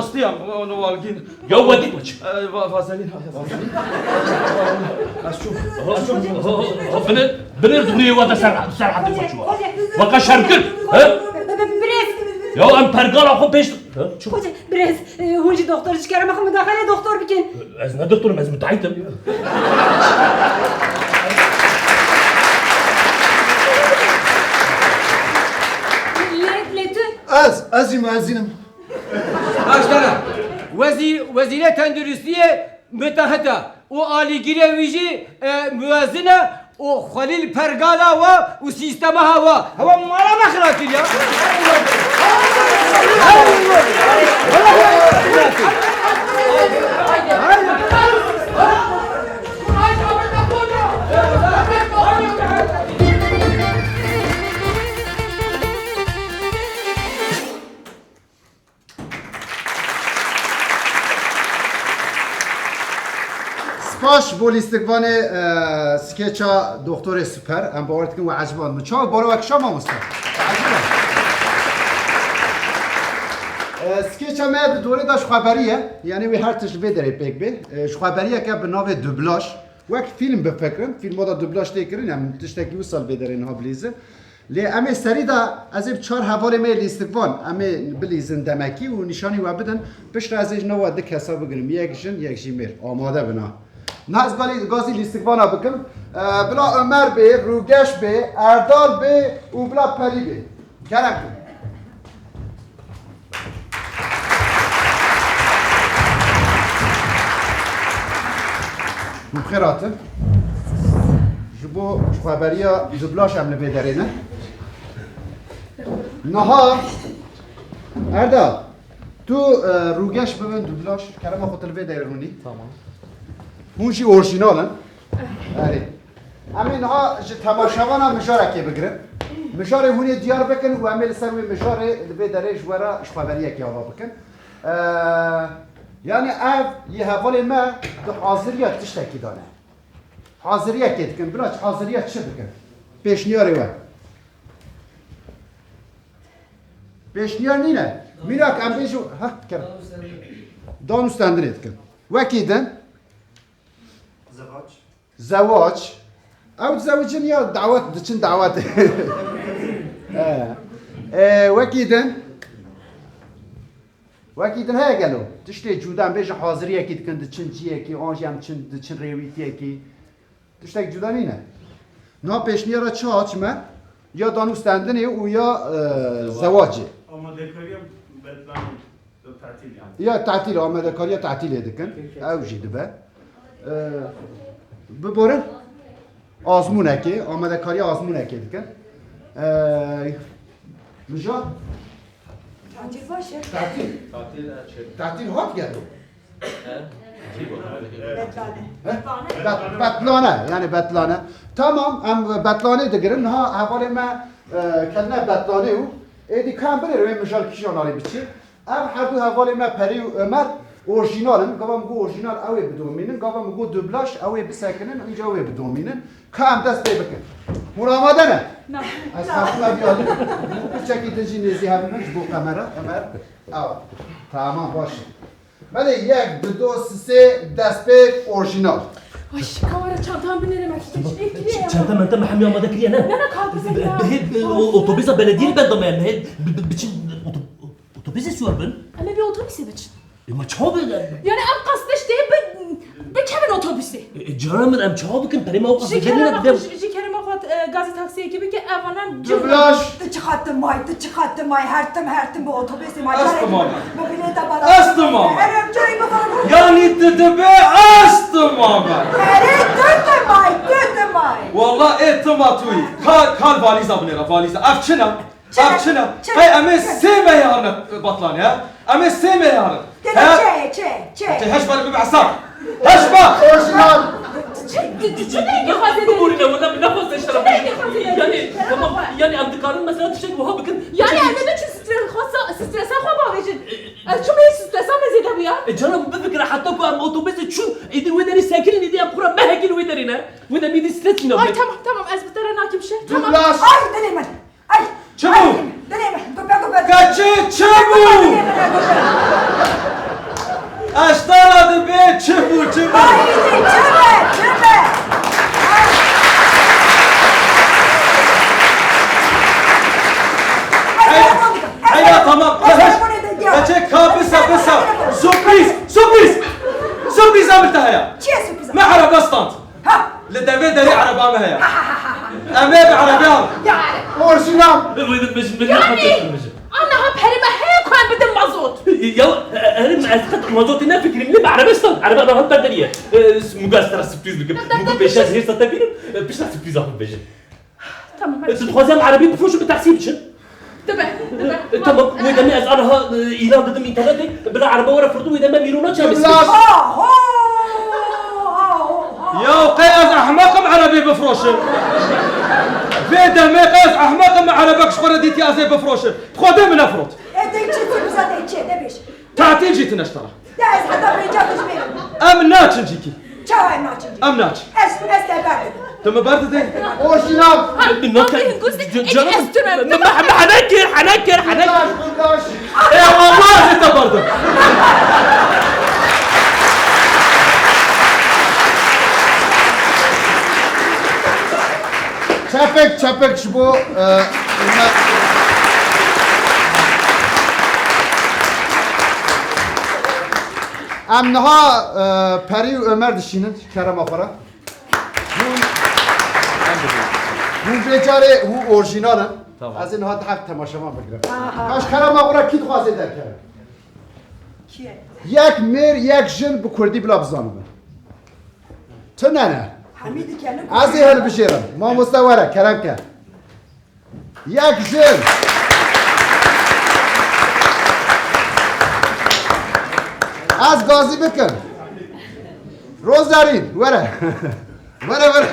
Rastî ya, onu walgîn. Ya wedî koç. E, va-, vazelîn, ha, ya, vazelîn. Ez çûm. Binir, binir dûriyê we de ser, ser hadî koç wa. Weka şerm kir, he? Birêz. Ya em pergala xwe pêş, he? Çû. Birêz, e, hûn jî doktor ji kerema xwe mudaxele doktor bikin. Ez ne doktor im, ez müteahhit im. Lê, lê tu? Ez, ez jî muezîn im. Baş dana. Wezî-, wezîrê tenduristiyê müteahhit e. Û alîgirê wî jî, e, muezîn e. Û Xwelîl pergala wa û sîstema hewa. Hewa mala me xira kir ya. Spas bo lîstikvanê, e, skeça Doktorê Süper. Em bawer dikin we eciband. Min çawa baro wek şa mamoste. Eciband. E, skeça me bi dorê de ji xweberî ye. Yanî wê her tişt li vê derê pêk bê. E, ji xweberiyeke bi navê dublaj. Wek fîlm bifikirin. Fîlma de dublaj tê kirin. Em tiştekî wisa li vê derê niha bilîzin. Lê em ê serî de ez ê bi çar hevalê me yê lîstikvan em ê bilîzin demekî û nîşanî we bidin. Piştre ez ê ji nava du kesa bigirim. Yek jin, yek jî mêr. Amade bin ha. Niha ez galî, gazî lîstikvana bikim. E, bila Ömer bê, Rûgeş bê, Erdal bê û bila Perî bê. Kerem kin. Hûn bi xêr hatin. Ji bo xweberiya dublaj em li vê derê ne. Niha, Erdal, tu, e, Rûgeş bibin dublaj, kerema xwe tu li vê derê rûnî. Tamam. Hûn jî orjînal in. Erê. Em ê niha ji temaşevana mijarekê bigirin. Mijarê hûn ê diyar bikin û em ê li ser wê mijarê li vê derê ji we re ji xweberiyekê ava bikin. Eee, yanî ev yê hevalê me di haziriya tiştekî de ne. Haziriyekê dikin. Bila haziriya çi bikin? Pêşniyarê we. Pêşniyar nîne. Mînak em bêjin, ha, kerem. Dan û stendinê dikin. Wekî din. Zewac. Zewac. Ew dizewicin ya dawet, diçin dawetê. He. Ê, wekî din. Wekî din heye gelo. Tiştê cuda em bêjin haziriyekî dikin, diçin ciyekî, an jî em çin, diçin rêwîtiyekî. Tiştek cuda nîne. Niha pêşniyara çi hat ji me? Ya dan û stendinê û ya, e, zewacê. Amadekariya betlanê. Tatil yani. Ya tatil, amadekariya tatilê dikin. Ew jî dibe. Ee, biborin. Azmûnekê, amadekariya azmûnekê dikin. Ee, Mijar? Tatil baş e. Tatil. Tatil, e, şey. Tatil hat geldi. He? Betlane. He? Bet-, betlane, yani betlane. Tamam, em betlane digirin. Ha, hevalê me, e, kelime betlane û êdî kam binêre wê Mijar kîjan alî biçî. Ev her du hevalê me Perî û Ömer orjînal in. Gava min got orjînal ew ê bidomînin. Gava min got dublaj ew ê bisekinin, înca ew ê bidomînin. Ka em dest pê bikin. Hûn amade ne? Na. Ez xelkû me biyadin. Piçekî din jî nêzî hev min ji bo kamera. Ömer. Ew. Tamam, baş e. Belê yek, du, du, sê, dest pê orjînal. Ay, kamera çantam binêre me tiştek. Çanta manta me hemî amade kiriye ne? Ne, ne, kaldı sen ya. Bi-, bi-, bi-, o-, otobüsa belediye benda me, me, bi-, bi-, biçin oto-, Otobüsê siwar bin? Em ê bi otobüsê biçin. E, ma çawa bi? Yani ev qas tiştê bi, bikevin otobüsê. E, e, cana min em çawa bikin? Perê me o qas Ji zêde nîne kerema dibem. xwe, ji, ji kerema xwe, e, gazî taksiyekê bike, ev anan Dublaj. Tu çiqat dimay, tu çiqat dimay, her tim, her tim bi otobüsê may. Ez Carek dimam. Bi bilêta bala. Ez dimam. Erê, carek bi bala. Yani tu dibe ez dimam. Erê, tu dimay, tu dimay. Wallah, ê tima tu yî. Ka-, kal valiza binêre, valiza. Ev çi ne? Ev çi ne? Qey em ê sê mehê harin betlanê, he? Em ê sê mehê harin. He? Çi, çi, çi? Çi, heş bar bibe hesab. Heş bar! Orjinal! Çi, çi, çi ne dixwaze? Biborîne, wela min nexwest ji te re bêjim. Yanî, tamam, yanî em dikarin mesela tiştek wiha bikin. Yanî em ê biçin stresa xwe, stresa xwe bavêjin. Ez çûme stresa me zêde bûya. E, cana min bifikire, heta ku em otobusê çûn, êdî wê derê sekinîn, êdî em xwe re mehekîn wê derê ne. Wê demê dî stres mîna. Ay, tamam, tamam, ez bi te re nakim şer. Tamam. Ay, dilê min. Ay. Çi bû? Ay, dilê min. Gupe, gupe. Kaçê çi bû? Dilê min, gupe. Eştara dibe çi bû, çi bû? Ay, çi be, çi be? Ay. Ay, ay, ya, tamam. Ay, ay, ay, ya. Kaçê ka, bisa, bisa. Sürpriz, sürpriz. Sürpriz em te heye. Çi ye sürpriz? Me erebe stand. Ha! Li devê derê ereba me heye. Em ê bi erebê al. Ya! Orjinal! Wê din bijin, bijin, Yani, bijin. Aniha perê me heye ku em bidin mazot. Ya, erim ez qet mazotê nefikirîm, lê bi erebê stand. Ereba me hat ber derî ye. E, s-, muga ez te re sürpriz bikim. Muga pêşe ez hêrsa te bînim, e, pişta sürprîza xwe bibêjin. Tamam, hadi. E, tu dixwazî em erebî bifroşin bi taksî biçin? Dibe, dibe. E, tamam, wê demê ez aniha, e, îlan didim înternetê, bila erebe were firotin, wê demê mîrona çemê. Aho! Aho! Aho! Ya qey ez ehmeq im erebê bifroşim? Vê demê qey ez ehmeq im, erebek ji xwe re dîtiye ez ê bifroşim? Xwedê min nefirot. E, de çi, çi bize de çi, de bêj. Tatîl jî tune ji te re. Ya ez heta pênca dijmêrim. Em naçin cîkî. Çawa em naçin cîkî? Em naçin. Ez, ez te berdibim. Tu min berdidê? Orjinal. Min nake-, Abi, hingûz de-, c-, canım, ez tu me-, me-, me-, hene kir, hene kir, hene kir. Kurdaş, kurdaş. Ê, Allah, ez te berdim. Çepek, çepek ji bo, e, Em niha, e, Perî û Ömer dişînin kerema xwe re. Hûn, hûn vê carê hûn orjînal in. Tamam. Ez ê niha di hev temaşevan bigirim. Aha. Kaş kerema xwe re kî dixwaze derkeve? Kî ye? Yek mêr, yek jin bi kurdî bila bizanibin. Tune ne? Hemî dikene. Ez ê hilbijêrim. Mamoste were, kerem ke. Yek jin. Ez gazî bikim. Rozerîn, were. Were, were.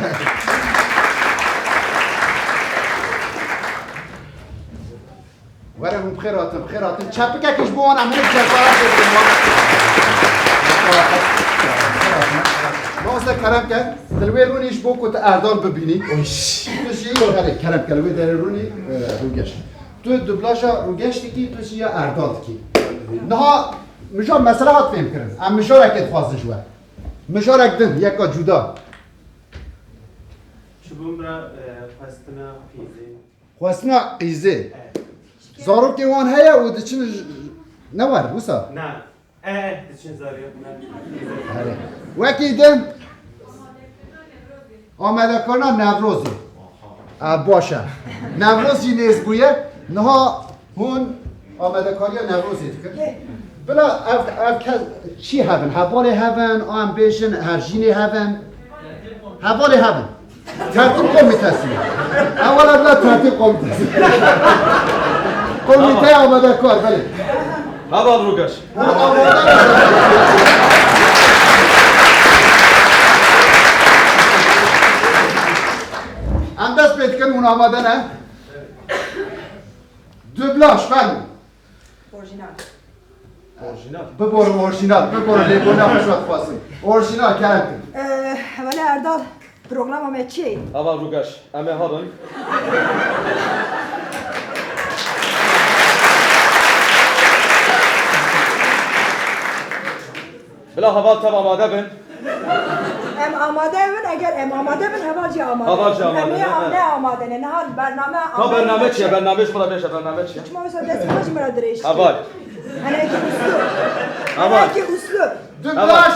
Were hûn bi xêr hatin, bi xêr hatin. Çepikek ji bo wan em hinek cezaya pê bikin wan. Mamoste kerem ke, tu li wê rûnî ji bo ku tu Erdal bibînî. Tu jî, erê, kerem ke, li wê derê rûnî, e, Rûgeş. Tu dublaja Rûgeş dikî, tu jî ya Erdal dikî. Niha mijar mesele hat fêhmkirin. Em mijarekê dixwazin ji we. Mijarek din, yeka cuda. Çi bûn bira, e, xwestina qîzê. Xwestina qîzê. E. Zarokê wan heye û diçin j-, ne wer, wisa? Na. E, diçin zarê, na. Erê. Wekî din amadekarina Newrozê. A, baş e. Newroz jî nêz bûye. Niha hûn amadekariya Newrozê dikin. Bila ev, ev kes çî hebin? Hevalê hebin, an bêjin, hevjînê hebin. Hevalê hebin. Tertîp komitesi. Ewela bila tertîp komitesi. Komîteya amadekar, belê. Heval Rûgeş. Em dest pê dikin, hûn amade ne? Dublaj, fermo. Orjinal. Orjinal. Bibore orjinal, bibore lêborîna xwe ji we dixwazim. Orjinal, kerem kin. Ee, wele Erdal, programa me çi ye? Heval Rûgeş, em ê herin. Bila heval tev amade bin. Em amade bin, eger em amade bin, heval jî amade. Heval jî amade bin, em ê ne amade ne. Niha bername amade. Ka bername çi ye? Bername ji min re bêje, bername çi ye? Çima wisa destê xwe ji min re dirêj dikî? Heval. Henekî uslu. Heval. Henekî uslu. Dublaj.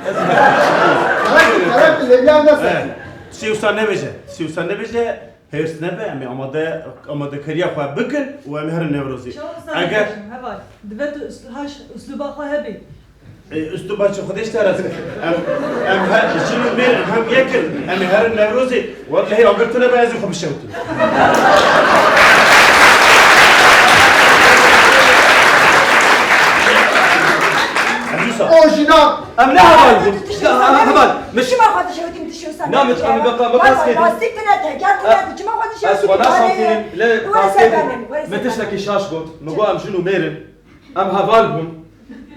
Kerem, kerem, lêbiya ne ser. Tiştê wisa nebêje. Tiştê wisa nebêje. Hêrs nebe, em ê amade, amadekariya xwe bikin û em ê herin Newrozê. Çawa wisa nebêjim, heval? Dibe tu uslu-, haş, usluba xwe hebî. E, üstü başı Xwedê ji te razî. Em, em her, jin û mêr, em hem yek in. Em ê herin Newrozê. Wellehî agir tune be ez ê xwe bişewtim. Em wisa. O jina. Em ne heval bûn? Heval. Çima xwe dişewitî min dişewsa? Na, min, em, min, min, min, Rastî tune te, gel tune tu çima xwe dişewitî? Ez xwe naşewitînim, lê rastî min tiştekî şaş got. Min got em jin û mêr in. Em heval bûn.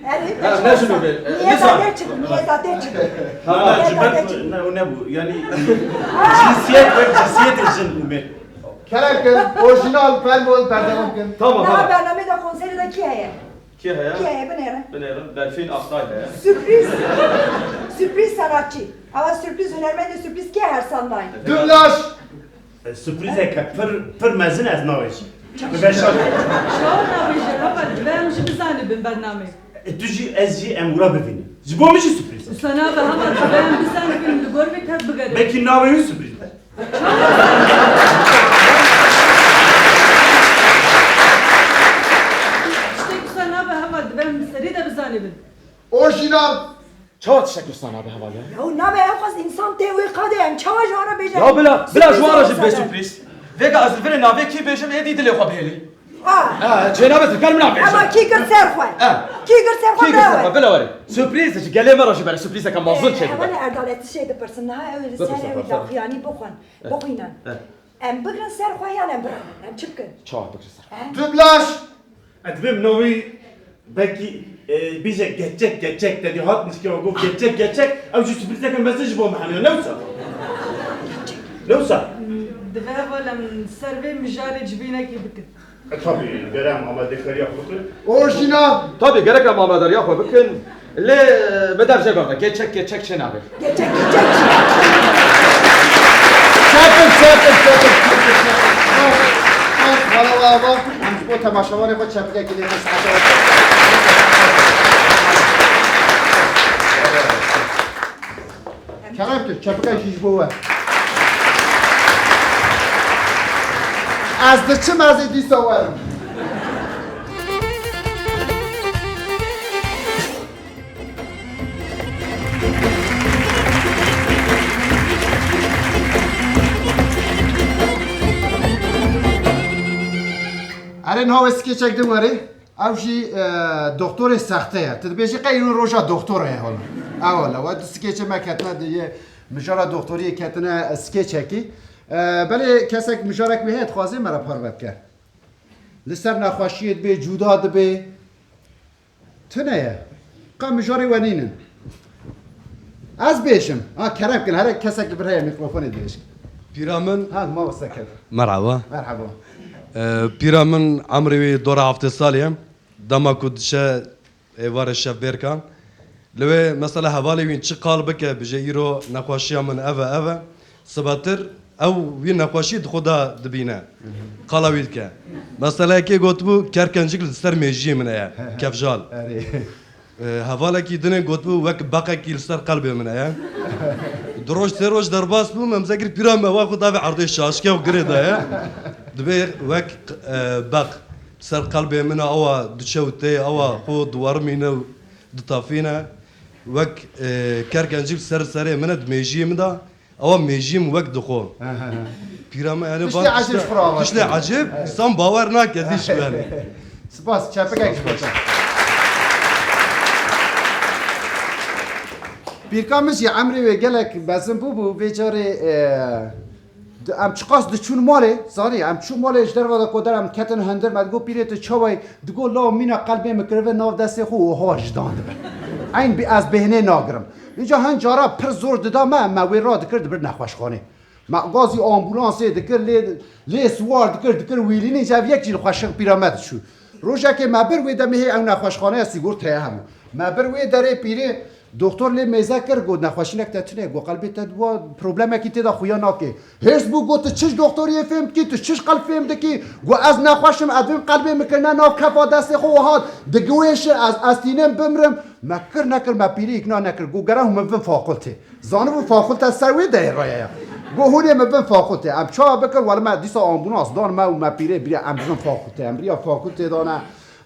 Erê, ne jin û mêr? Niyeta te çi bû? Niyeta te çi bû? Heval. Niyeta te çi bû? Ne, o nebû. Yani cinsiyet ve cinsiyet jin û mêr. Kerem kin, orjinal, fermon, berdewam kin. Tamam, tamam. Niha bernameyê de, konserê de kî heye? Kî heye? Kî heye, binêrin. Binêrin, Berfîn Aktay heye. Sürpriz. Sürpriz sanatçı. Ama sürpriz hunermendê sürpriz kî her sanday? Dublaj. E, sürprizeke pir, pir mezin ez navêjim. Bi beşa. Çawa navêje, heval, divê em jî bizanibin bernamê. E, tu jî, ez jî, em wira bivînin. Ji bo min jî sürpriz e. Wisa nabe, heval, divê em bizanibin, li gor vê tev bigerin. Belkî navê wî sürpriz be. Tiştek wisa nabe, heval, divê em li serî de bizanibin. Orjinal. Çawa tiştek wisa nabe, heval, ya? Ya nabe, ew qas însan tê wê qadê, em çawa ji wan re bêjin? Ya bila, bila ji wan re jî bê sürpriz. Vêga ez li virê navê kî bêjim, êdî dilê xwe bihêlî. Ah. Ha, cênabê zilker min navê. Ama kî girt ser xwe? Ha. Kî girt ser xwe? Kî girt ser xwe? Bila were. Sürpriz, ji gelê me re jî bere sürprizeke mezin çêdibe. Hevalê Erdal, ez tiştê dipirsim, niha ew li ser ew daxuyanî bixwin, bixwînin. Em bigrin ser xwe yan em birin? Em çi bikin? Çawa bigrin ser xwe? Dublaj. Ez dibêm navê belkî, e, bêje geçek, geçek, te dî hat mişke û got geçek, geçek, ew jî sürprîzeke mezin ji bo me hene, ne wisa? Ne wisa? Divê heval em ser vê mijarê civînekê bikin. E, tabî, gere em amadekariya xwe bikin. Orjînal! Tabî, gerek em amadariya xwe bikin. Lê, e, me dev jê berde, geçek, geçek çê nabe. Geçek, geçek. Çepik, çepik, çepik, çepik, çepik. Bas, bas, bala, bala, bala. Em ji bo temaşevanê xwe çepikekî lê xwe saete. Kerem kir, çepikek jî ji bo we. Ez diçim, ez ê dîsa werim. Erê, niha wê skêçek din werê. Ew jî, e, doktorê sexte ye. Tu dibêjî qey îro roja doktora ye hala. Ew hala. We du skêçê me ketine di yê mijara doktoriyê ketine skêçekî. E, belê kesek mijarek wê heye dixwazê me re parve bike. Li ser nexweşiyê dibê, cuda dibê. Tune ye. Qe mijarê we nînin. Ez bêjim. Ha, kerem kin, here kesek li vir heye mîkrofonê dibêjin. Pîra min. Ha, mamoste Kev. Merhaba. Merhaba. Ee, pîra min emrê wî dora heftê salî ye. Dema ku diçe êvarê şevbêrkan. Li wê mesela hevalê wî çi qal bike, bije îro nexweşiya min ev e, ev e. Sibetir ew wî nexweşî di xwe de dibîne. Qala wî dike. Meseleyekê gotibû, kerkencik li ser mêjiyê min heye. Kevjal. Erê. E, hevalekî dinê gotibû, wek beqekî li ser qelbê min heye. Du roj, sê roj derbas bû, me mize kir pîra me, wa xwe davê erdê şaşke û girê daye. Dibê wek, e, beq. Ser qelbê min e, ewa diçe û tê, ewa xwe diwerimîne û ditafîne. Wek, e, kerkencik ser serê min e, di mêjiyê min de, ewa mêjiyê min wek dixwe. He, he, he. Pîra me, yani, tiştê van ecêb tişte-, ji xwe re tiştê ecêb, insan bawer nake, dîş yani. Spas, çepikek ji bo te. Pîrka min jî emrê wê gelek mezin bûbû, vê carê, e, Di-, em çiqas diçûn malê, zanî, em çû malê ji derve de ku der em ketin hundir, me digot, "Pîrê tu çawa yî?" Digot, "Law mîna qelbê min kiribe nav destê xwe û ha ji dan dibir." Eyn bi-, ez bêhnê nagirim. Înca hin cara pir zor dida me, me wê radikir dibir nexweşxanê. Me gazî ambûlansê dikir, lê, lê siwar dikir, dikir wîlînî, înca ev yek jî li xweşik pîra me diçû. Rojekê me bir wê demê hê ew nexweşxaneya sîgortaya hebû. Me bir wê derê pîrê, doktor lê mêze kir, got, "Nexweşînek te tune." Got, "Qelbê te diwa problemekî tê de xuya nake." Hêrs bû, got, "Tu çi ji doktoriyê fêm dikî, tu çi ji qelb fêm dikî?" Got, "Ez nexweş im, ez vim qelbê min kirine nav kefa destê xwe û hat, digiwêşe, ez, ez tînim bimrim." Me kir nekir, me pîrê îkna nekir. Got, "Gere hûn min vin fakultê." Zanibû fakulte ser wê deyê raya ye. Got, "Hûn ê min bin fakulte." Em çawa bikir, wele me dîsa ambûlans dan me û me pîrê biriya em bibin fakulte. Em biriya fakulte dane.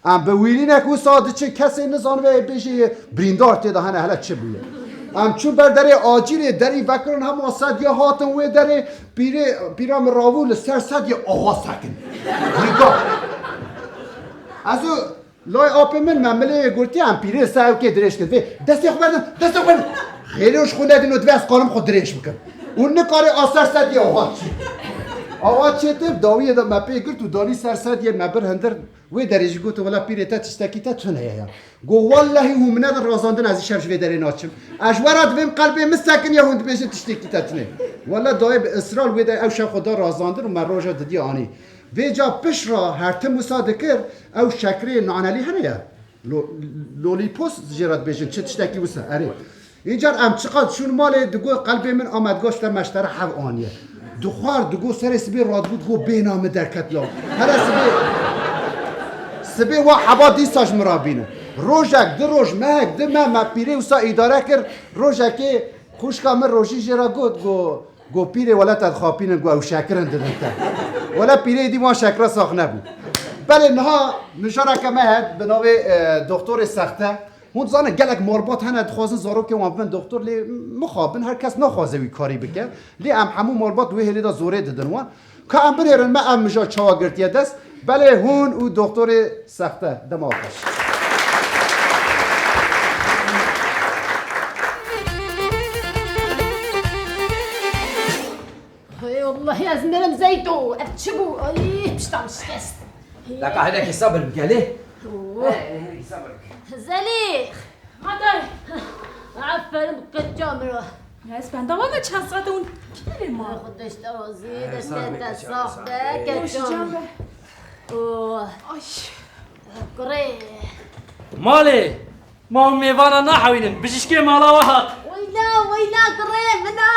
Em bi wîrînek wisa diçin, kesê nizanibe ê bêjê birîndar tê de hene, hele çi bûye. Em çûn ber derê acîlê, derî vekirin, hema sedya hatin wê derê, pîrê, pîra min rabû li ser sedyê awa sekin. Nîga. Ez û lay apê min me milê wê gurtiye, em pîrê ser ewkê dirêj kir. Vê, destê xwe berdin, destê xwe berdin. Xêrê û ji xwe nedin û divê ez qanim xwe dirêj bikim. Û nikarê a ser sedyê awa çê. Awa çêtir, dawiyê de me pê girt û danî ser sedyê me bir hindir. Wê derê jî gotin, wela pîrê te tiştekî te tune ye ya. Got, wellehî hûn min nedin razandin, ez îşev ji vê derê naçim. Ez ji we re divêm qelbê min sekin ya hûn dibêjin tiştekî te tune. Wela dayê bi israr wê de ew şev xwe da razandin û me roja didî anî. Vê ca pişt re her tim wisa dikir, ew şekrê nanelî hene ya. Lo-, lolîpos jê re dibêjin, çi tiştekî wisa, erê. Încar em çiqas çûn malê, digot qelbê min a me digot ji te me ji te re hev aniye. Dixwar, digot serê sibê radibû, digot bêhna min derket law. Hele sibê, sibê wa heba dîsa ji min re bîne. Rojek, du roj, mehek, du meh, me pîrê wisa îdare kir. Rojekê xwişka min rojî jê re got, got, got pîrê wele te dixapînin, got ew şekirin didin te. Wele pîrê dî wan şekira sax nebû. Belê niha mijareke me heye bi navê, e, Doktorê Sexte. Hûn dizanin gelek malbat hene dixwazin zarokên wan bibin doktor, lê mixabin her kes naxwaze wî karî bike. Lê em hemû malbat wê hêlê de zorê didin wan. Ka em binêrin me ev mija çawa girtiye dest, belê hûn û doktorê Sexte, dema xweş. Hey Allah'ı ezmerim Zeydo. Ev çi bû? Ay, piştam şikest. Deka hinekî sabir bike lê. Oo. Hey, hinekî sabir bike. Zelîx. Hatay. Aferin keça min. Ya ez benda me çend saet hûn kî derê ma? Xwedê ji te razî, destê te sax be, keça min. Oo. Ay. Kurê. Malê. Ma hûn mêvana nahewînin, bijîşkê mala we hat. Weyla, weyla kurê min a,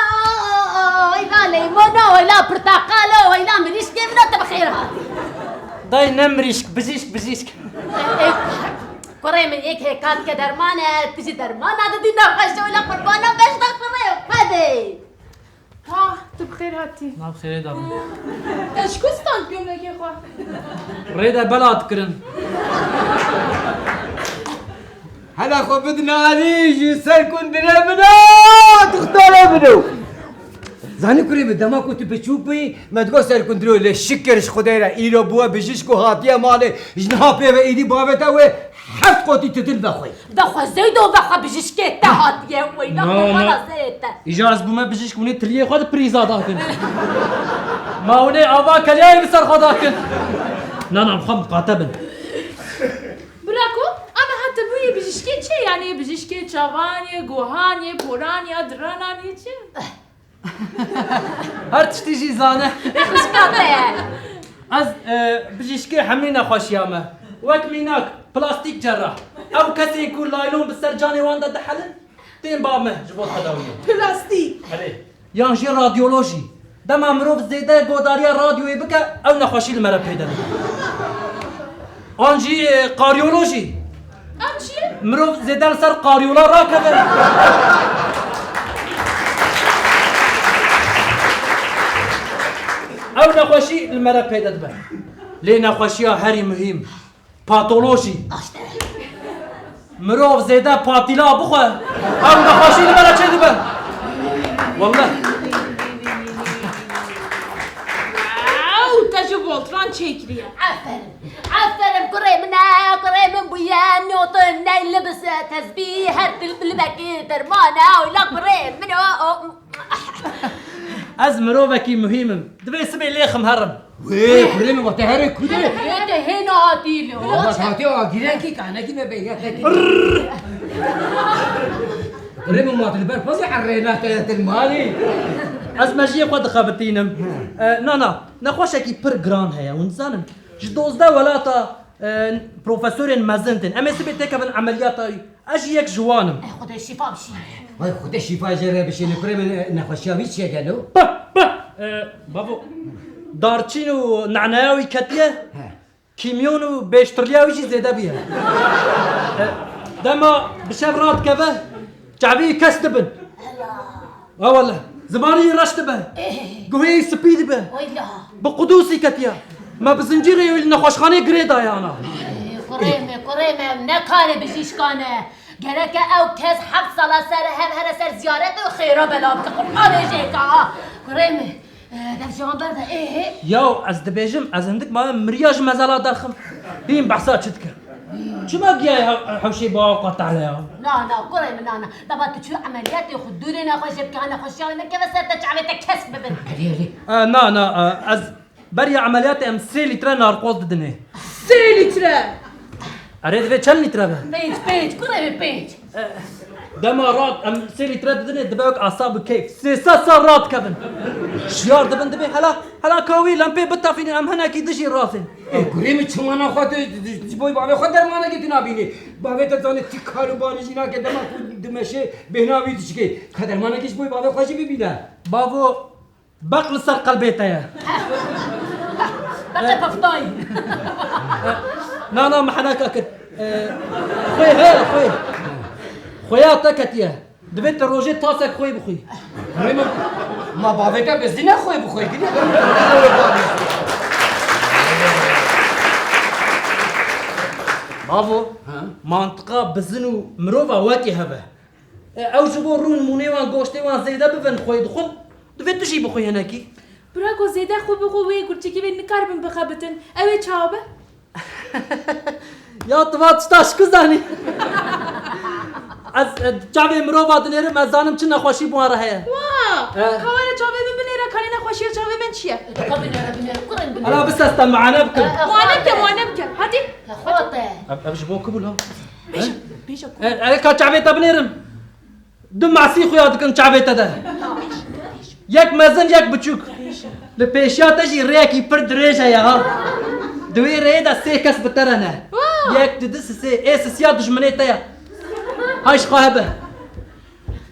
weyla leymona, weyla pirteqalo, weyla mirîşkê min a, tu bi xêr hatî. Dayê ne mirîşk, bijîşk, bijîşk. Ê, kurê min yek hêka dike derman e, tu jî dermana didî nexweş, weyla qurbana beş de kurê, hadi. Ha, tu bi xêr hatî. Nav xêrê de bin. Te ji ku stand gömlekê xwe? Rê de bela dikirin. Hele xwe bidin alî ji ser kundirê min a, dixtarê min o. Zanî kurê min, dema ku tu biçûk bûyî, me digot ser kundirê, lê şikir ji Xwedê re, îro bûye bijîşk û hatiye malê, ji niha pê ve êdî bavê te wê heft qotî titin vexwê. Vexwe Zeydo, vexwe bijîşkê te hatiye, weyla Na, qurbana na. serê te. Îja ez bûme bijîşk, hûnê tiliyê xwe di prîza dakin. Ma hûnê ava kelyayê bi ser xwe dakin. Na, na, xwe miqate bin. Bira ku, ama hete bûyê bijîşkê çi? Yani bijîşkê çavan yê, gohan yê, poran ya, diranan yê çi? Her tiştî jî zane. Xwişka te ye. Ez, e, bijîşkê hemî nexweşiya me. Wek mînak, plastîk cerrah. Ew kesên ku laylon bi ser canê wan de dihelin, tên ba me ji bo tedawiyê. Plastîk. Erê. Yan jî radyolojî. Dema mirov zêde godariya radyoyê bike, ew nexweşî li me re peyde dibe. An jî, e, karyolojî. Ev çi ye? Mirov zêde li ser karyola rakeve. Ew nexweşî li me re peyde dibe. Lê nexweşiya herî muhîm, patolojî. Mirov zêde patîla bixwe, ew nexweşî li me re çêdibe. Wallah. Ew te ji Voltran çêkiriye. Aferin. Aferin kurê min e, kurê min bûye, newton ney libis e, tezbî, her dil bilibekî derman e, oyla kurê min o, o. Ez mirovekî muhîm im. Divê sibê lêxim herim. Wê, kurê min, ma te herê ku de? Wê te hêna hatî lo. Ma hatî agîrekî kanekî me beyne tekî. Kurê min, ma tu li ber pezê errêna te ya te malî. Ez mejiyê xwe dixebitînim. E, na, na, nexweşekî pir giran heye, hûn dizanin. Ji dozdeh welata, e, profesorên mezin tên. Em ê sibê têkevin emeliyata wî. Ez jî yek ji wan im. Ey, Xwedê şîfa bişîne. Ay, Xwedê şîfa jê re bişîne. Kurê min, e, nexweşiya wî çi ye gelo? Bah, bah! E, bavo, darçîn û neneya wî ketiye. He. Kîmyon û bêştirliya wî jî zêde bûye. E, dema bi şev radikeve, çavî kes dibin. Ha wele, zimanî reş dibe. Eh. Guhê spî dibe. Weyla. Bi qudûsî ketiye. Me bi zincîrê wî li nexweşxanê girê daye ana. Eh, kurê min. Kurê me, ne karê bijîşkan e. Gereke ew kes heft sala ser hev here ser ziyaret û xêra bela bike. Qurbanê jê ka ha. Kurê me, e, dev ji wan berde, ê, hê. Yaw, ez dibêjim, ez hindik maye miriya ji mezela derxim. Hîn behsa çi dike? Çima giyayê hew-, hewşê bi awa qatale ya? Na, na, kurê min, na, na. Dema tu çû emeliyatê xwe dûrê nexweşê bike, nexweşiya wê nekeve ser te, çavê te kesk bibin. Erê, erê. E, na, na, e, ez beriya emeliyatê em sê lître narkoz didinê. Sê lître? Erê, divê çend lître be? Pênc, pênc, kurê min, pênc. Dema rat em sê lître didinê, dibe wek asab û keyf. Sê sed sal rat kevin. Şiyar dibin, dibê hela, hela ka wî lempê bitefînin, em hinekî dijî razên. Ê, kurê min, çima naxwe tu ji bo bavê xwe dermanekê tu nabînî? Bavê te zanê ti kar û barî jî nake, dema ku dimeşê bêhna wî dişikê. Ka dermanekê ji bo bavê xwe jî bibîne. Bavo, beq li ser qelbê te ye. Beqê peftayî. Na, na, min heneka kir. E, xwê heye, xwê. Xwêya te ketiye. Divê tu rojê tasek xwê bixwî. Rê min, ma bavê te bizîne xwê bixwê, gidî. Bavo, Ha? mantiqa bizin û mirova wekî hev e. E, ew ji bo rû nimûnê wan, goştê wan zêde bibin, xwê dixwin, divê tu jî bixwî hinekî. Bira ku zêde xwe bixwe wê gurçikî wê nikaribin bixebitin. Ew ê çawa be? Ya tu va tişta ji ku zanî? Ez, e, çavê mirova dinêrim, ez zanim çi nexweşî bi wan re heye. Wa! E. Ka were çavê min binêre, kanê nexweşiya çavê min çi ye? Ka binêre, binêre, kurên binêre. Hala bisteste muayene bikim. E, e, Muayene bike, muayene bike. Hadi. Xwate. Ev, ev ji bo ku bû la? Bêje, bêje ku. E, e, ka çavê te binêrim. Du masî xuya dikin çavê te de. Yek mezin, yek biçûk. Li pêşiya te jî rêyekî pir dirêj heye ha. Di wê rêyê de sê kes bi te re ne. Yek, du, du, sisê. Ê sisiya dijminê te ye. Hay ji xwe hebe.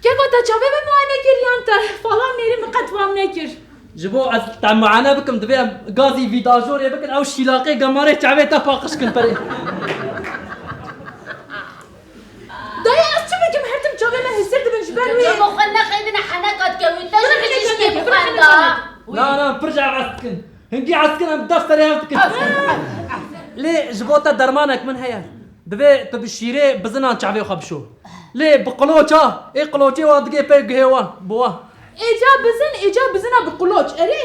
Keko, te çavê min muayene kir yan te falan nêrî min qet fam nekir. Ji bo ez te muayene bikim, divê em gazî vîdajorê bikin, ew şîlaqê gemarê çavê te paqij kin perê. Dayê, ez çi bikim? Her tim çavê me hêsir dibin ji ber wê. Çavê xwe nexeyidine heneka dike wî. Te ji bijîşkê bixwenda. Na, na, pir jî ez dikin. Hingî ez dikin, em def serê hev dikin. Lê ji bo te dermanek min heye. Divê tu bi şîrê bizinan çavê xwe bişo. Lê bi qiloça, ê qiloçê wan digê pê guhê wan, bi wan. Êca bizin, êca bizina bi qiloç, erê?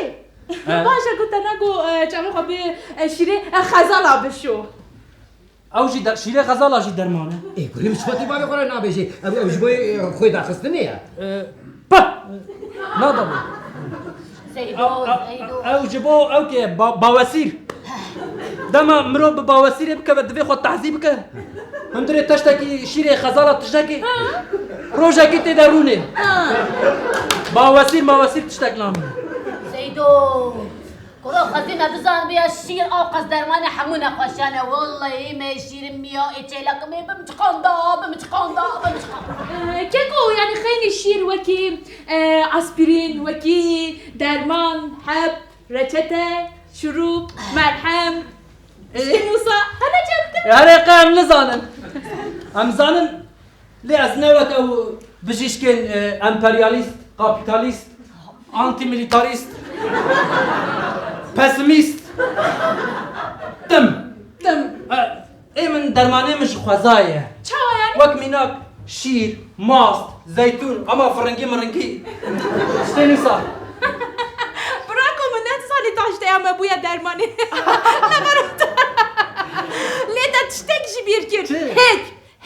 He. Baş e ku te nago, e, çavê xwe bi, e, şîrê, e, xezala bişo. Ew jî de-, şîrê xezala jî derman e. Ê, kurê min, çima tê bavê xwe re nabêjê? Ew, ew ji bo, e, xwê daxistinê ye. E, peh! Nada bo. Seydo, ew, ew, Seydo. Ew ji bo, ew ke ba-, bawesîr. Dema mirov bi bawesîrê bikeve, divê xwe tehzî bike. Hundirê teştekî şîrê xezala tiştekî. Ha. Rojekî tê de rûnê. Ha. Bawesîr, mawesîr tiştek namîne. Seydo. Kuro xwezî me bizanibûya şîr ew qas dermanê hemû nexweşiyan e. Wellahî me şîrin miya ê çêlekimê bimçiqanda, bimçiqanda, bimçiqanda. Ee, keko, yani xeynî şîr wekî, e, aspirîn, wekî derman, heb, reçete, şurûp, merhem, e, işte nusa, hene çemte. Yani qey em nizanin. Em zanin. Lê ez ne wek ew bijîşkên, e, emperyalîst, kapîtalîst, antîmîlîtarîst, pesimîst tim. Tim. E, ê min dermanê min ji xwezayê ye. Çawa yani? Wek mînak şîr, mast, zeytûn, ama firingî miringî. Tiştê nûsa. Bira ku min ne dizanî taşteya me bûye dermanê. Lê te tiştek jî bîr kir. Çi? Hêk.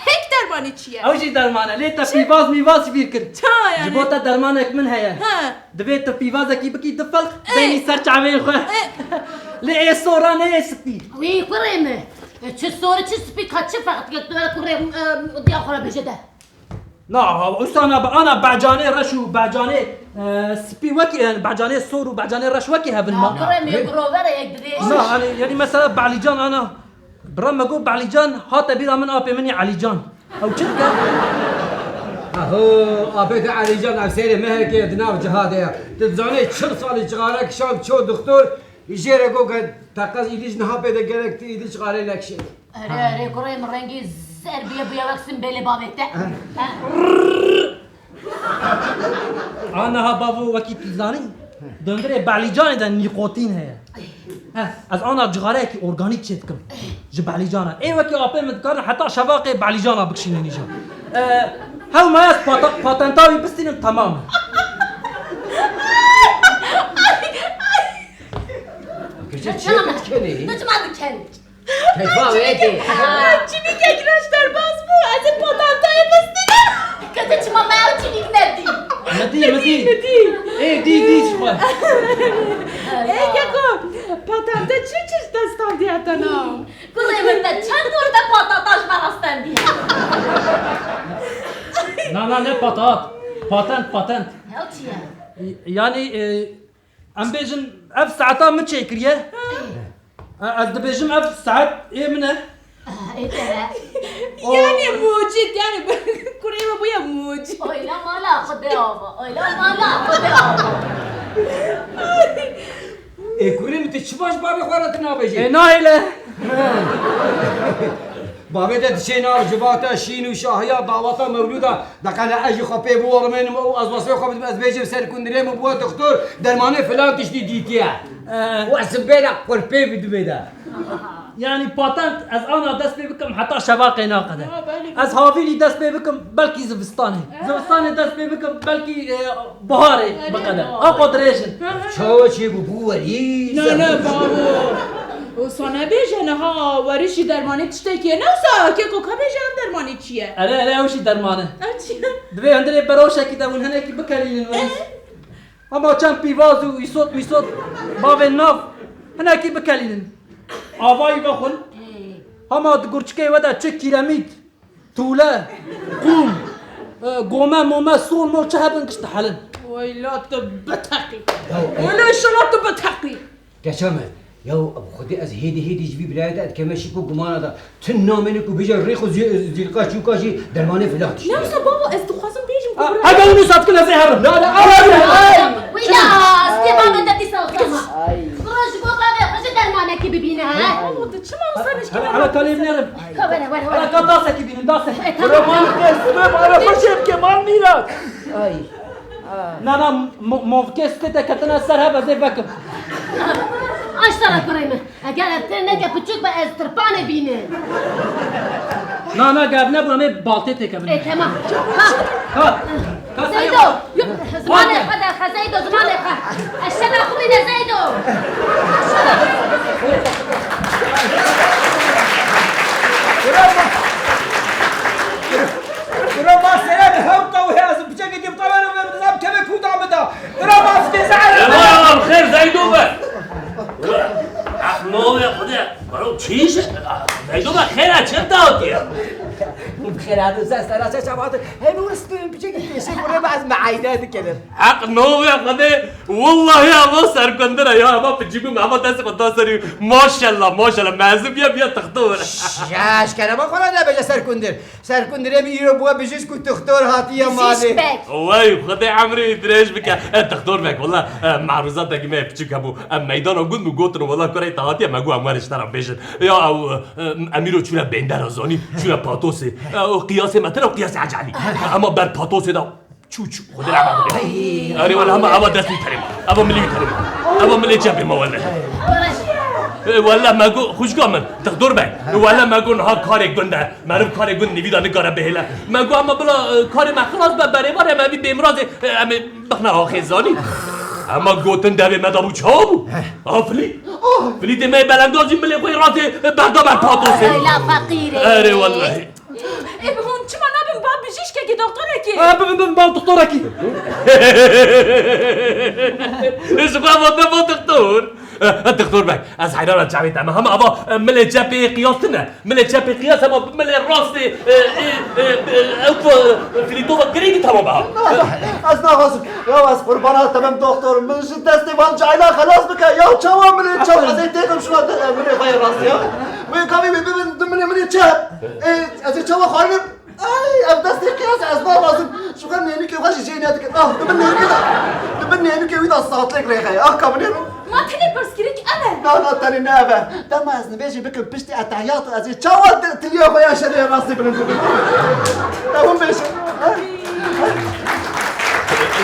Hêk dermanê çi ye? Ew jî derman e. Lê te pîvaz mîvaz ji bîr kir. Ça yani? Ji bo te dermanek min heye. Ha. Divê tu pîvazekî bikî du felq, ê, beynî ser çavên xwe. Ê. Lê ê sora ne ê spî. Wî kurê min. E, çi sor, çi spî, ka çi ferq dike? Tu were kurê, e, diya xwe re bêje de. Na, ha, usana be, ana becanê reş û becanê, e, spî wekî, yani becanê sor û becanê reş wekî hevin ma. Na, kurê min, yek rover e, yek dirêj. Na, hani, yani mesela Belîcan ana. Bira me got, Belîcan hate bîra min, apê min ê Elîcan. Ew çi dike? Aho, apê te Elîcan, ev serê mehekê di nav cihadê ye. Tu dizanî çil salî cixare kişand ço dixtor, jê re got ke teqez îlîc niha pê de, gerek tu îlîc cixarê nekişênî. Erê, erê, kurê min, rengê zer bûye, bûye wek simbêlê bavê te. Ha. A niha bavo wekî tu zanî? Di hundirê belîcanê de nîkotîn heye. He, ez ana cixareyekî organîk çêdikim. Ji belîcana. Ê wekî apê min dikarin heta şevaqê belîcana bikişînin îja. E, Hewma ez pata-, patenta wî bistînim, temam e. Kişe çi dikenî? Tu çima dikenî? Keyfa wê tê. Çivîkek reş derbas bû, ez ê patentayê bistînim. Kete çima me ew çivîk nedî? Nedî, nedî. Nedî. Ê, dî, dî ji xwe. Ê, keko, patente çi çi ji te standiye te na? Kurê min, te çend û te patata ji me re standiye? Na, na, ne patat. Patent, patent. Ew çi ye? Y-, yanî, e, em bêjin, ev saeta min çêkiriye. E, ez dibêjim, ev saet ê min e. Ê te ye. O- Yani mucit, yani kurê me bûye mucit. Oyla mala xwe de ava, oyla mala xwe de ava. Ê kurê min, tu çima ji bavê xwe re tu nabêjî? Ê nahêle. Bavê te dişê nav civata şîn û şahiya dawata mewlûda deqele ez jî xwe pê biwerimênim û ez wesfê xwe bidim, ez bêjim serkundirê min bûye doktor, dermanê filan tiştî dîtiye. Ee. Û ez bêra qurpê bidimê de. Yanî patent ez ana dest pê bikim heta şevaqê naqede. Ha, belê. Ez havîlî dest pê bikim belkî zivistanê. Ha. Zivistanê dest pê bikim belkî, e, biharê biqede. Belê. Aqo dirêj in. Ha, ha. Çawa çêbû bû werî? Na, na, bavo. Wisa nebêje niha werî jî dermanê tiştekî ye. Ne wisa keko ka bêje ev dermanê çi ye? Ere, ere, ew jî derman e. Ew çi ye? Divê hundirê beroşekî de hûn hinekî bikelînin werî. E? Hema çend pîvaz û îsot mîsot bavên nav hinekî bikelînin. Avayî vexwin. Hema di gurçikê we de çi kîremît, tûle, qûm, e, gome, mome, sol mol çi hebin giş dihelin. Weyla tu biteqî. Ya, e- Weyla inşallah tu biteqî. Keça me, ya Xwedê ez hêdî hêdî ji vî birayê te dikeme şik û gumana de. Tu namêne ku bêje rêx û zî-, zîlqa çûka jî dermanê filan tişt. Ne wisa babo, ez dixwazim bêjim ku A, bira- Eger hûn wisa dikin ez ê herim. Na, na, ay, ay. Wî ya, stê bavê te dîsa uxlama. Ay. Biro ji bo bavê xwe jî dermanekî bibîne, he? Babo, tu çima wisa nişkî? Hele, hele, ka lê binêrim. Ka were, were, were. Hele, ka dasekî bînin, dasekî. E, tamam. Bira, mal kes, bira, bana paşê bike, mal mîrat. Ay. Na, na, mo-, movkê stê te ketine ser hev, ez ê vekim. Aş sara kurê min. Eger ev tê neke piçûk be, ez tirpanê bîne. Na, na, ger nebû, em ê baltê têkevin. Ê, temam. Ha. Ha. Ka Zeydo, yo, zimanê xwe derxe, Zeydo, zimanê xwe. Eşşeda xwe bîne, Zeydo. Bira ma sere de hewta wê ez piçekê dî bitawe re ve dizam keve kuta min da. Bira ma fitê zehre. Tamam, xêr, Zeydo be. Ah, ne oluyor, Xwedê? Baro, çi iş? Zeydo be, xêr e, çi dawetiye? Xêr e, sen sera çe çavat. Henu istûn piçekî têşe kure, ez meayde dikerim. Heq ne oluyor, Xwedê? Wallahi ama serkundire ya, ama piçikû me ama dest xwe da serî. Maşallah, maşallah, mezin biya, biya tıktı. Ya, eşkere bak ona ne bece serkundir. Serkundirê min îro bûye bijîşk û tixtor hatiye malê. Bijîşk bek. Wey, Xwedê emrê wî dirêj bike. E, tixtor bek, wela, e, marûzatekî me yê piçûk hebû. Em meydana gund min gotin, wela kurê te hatiye, me got em werin ji te re bêjin. Ya ew, e, em îro çûne bêndera zanî, çûne patosê. E, o qiyasê me tune û qiyasê Ecelî. Ema ber patosê de çû çû, Xwedê rehma bike. Erê wela hema eva dest wî terê me. Eva milê wî terê me. Eva milê çepê me wele. E, wele me got, xwişka min, tixtor be. E, wele me got niha karê gund e. Meriv karê gund nivî de nikare bihêle. Me got, ema bila, e, karê me xilas be, berêvarê me vî bêmirazê, e, em ê bixne axê zanî. Ema gotin devê me de bû, çawa bû? Ha, filî. Filîtê me yê belengazî milê xwe yê rastê, e, berda ber patosê. Ey la feqîrê. Erê wellehî. Ê, bi hûn çima nabin ba bijîşkekî, doktorekî? E, bibin, bibin ba doktorekî. Ji xwe va te ba doktor. E, e, doktor bek, ez heyrana çavê te me. Hema ava, e, milê çepê qiyas tune. Milê çepê qiyas hema bi milê rastê, e, e, e, e, ew, e, filîtova girêngî tamam ha. Ez naxwazim. Ya ez qurbana te bim doktor. Min ji destê van cayla xelas bike. Ya çawa milê çawa ez ê têkim şuna de, milê xwe yê rast ya. Wê kavê wê bibin du milê milê çep. E, ez ê çawa xwarin Ay, ev destê qiyas ez naxwazim. Ji xwe nênikê xwe jî jê nedikin. Ah, di bin nênikê de, di bin nênikê wî de satlêk rêxe ye. Ah, ka binêrim. Ma tenê pirsgirêk ev e. Na, na, tenê ne ev e. Dema ez nivêjê bikim piştî etehiyat û ez ê çawa ti-, tiliyê xwe ya şerê rastê bilind bibim. Te hûn bêjin.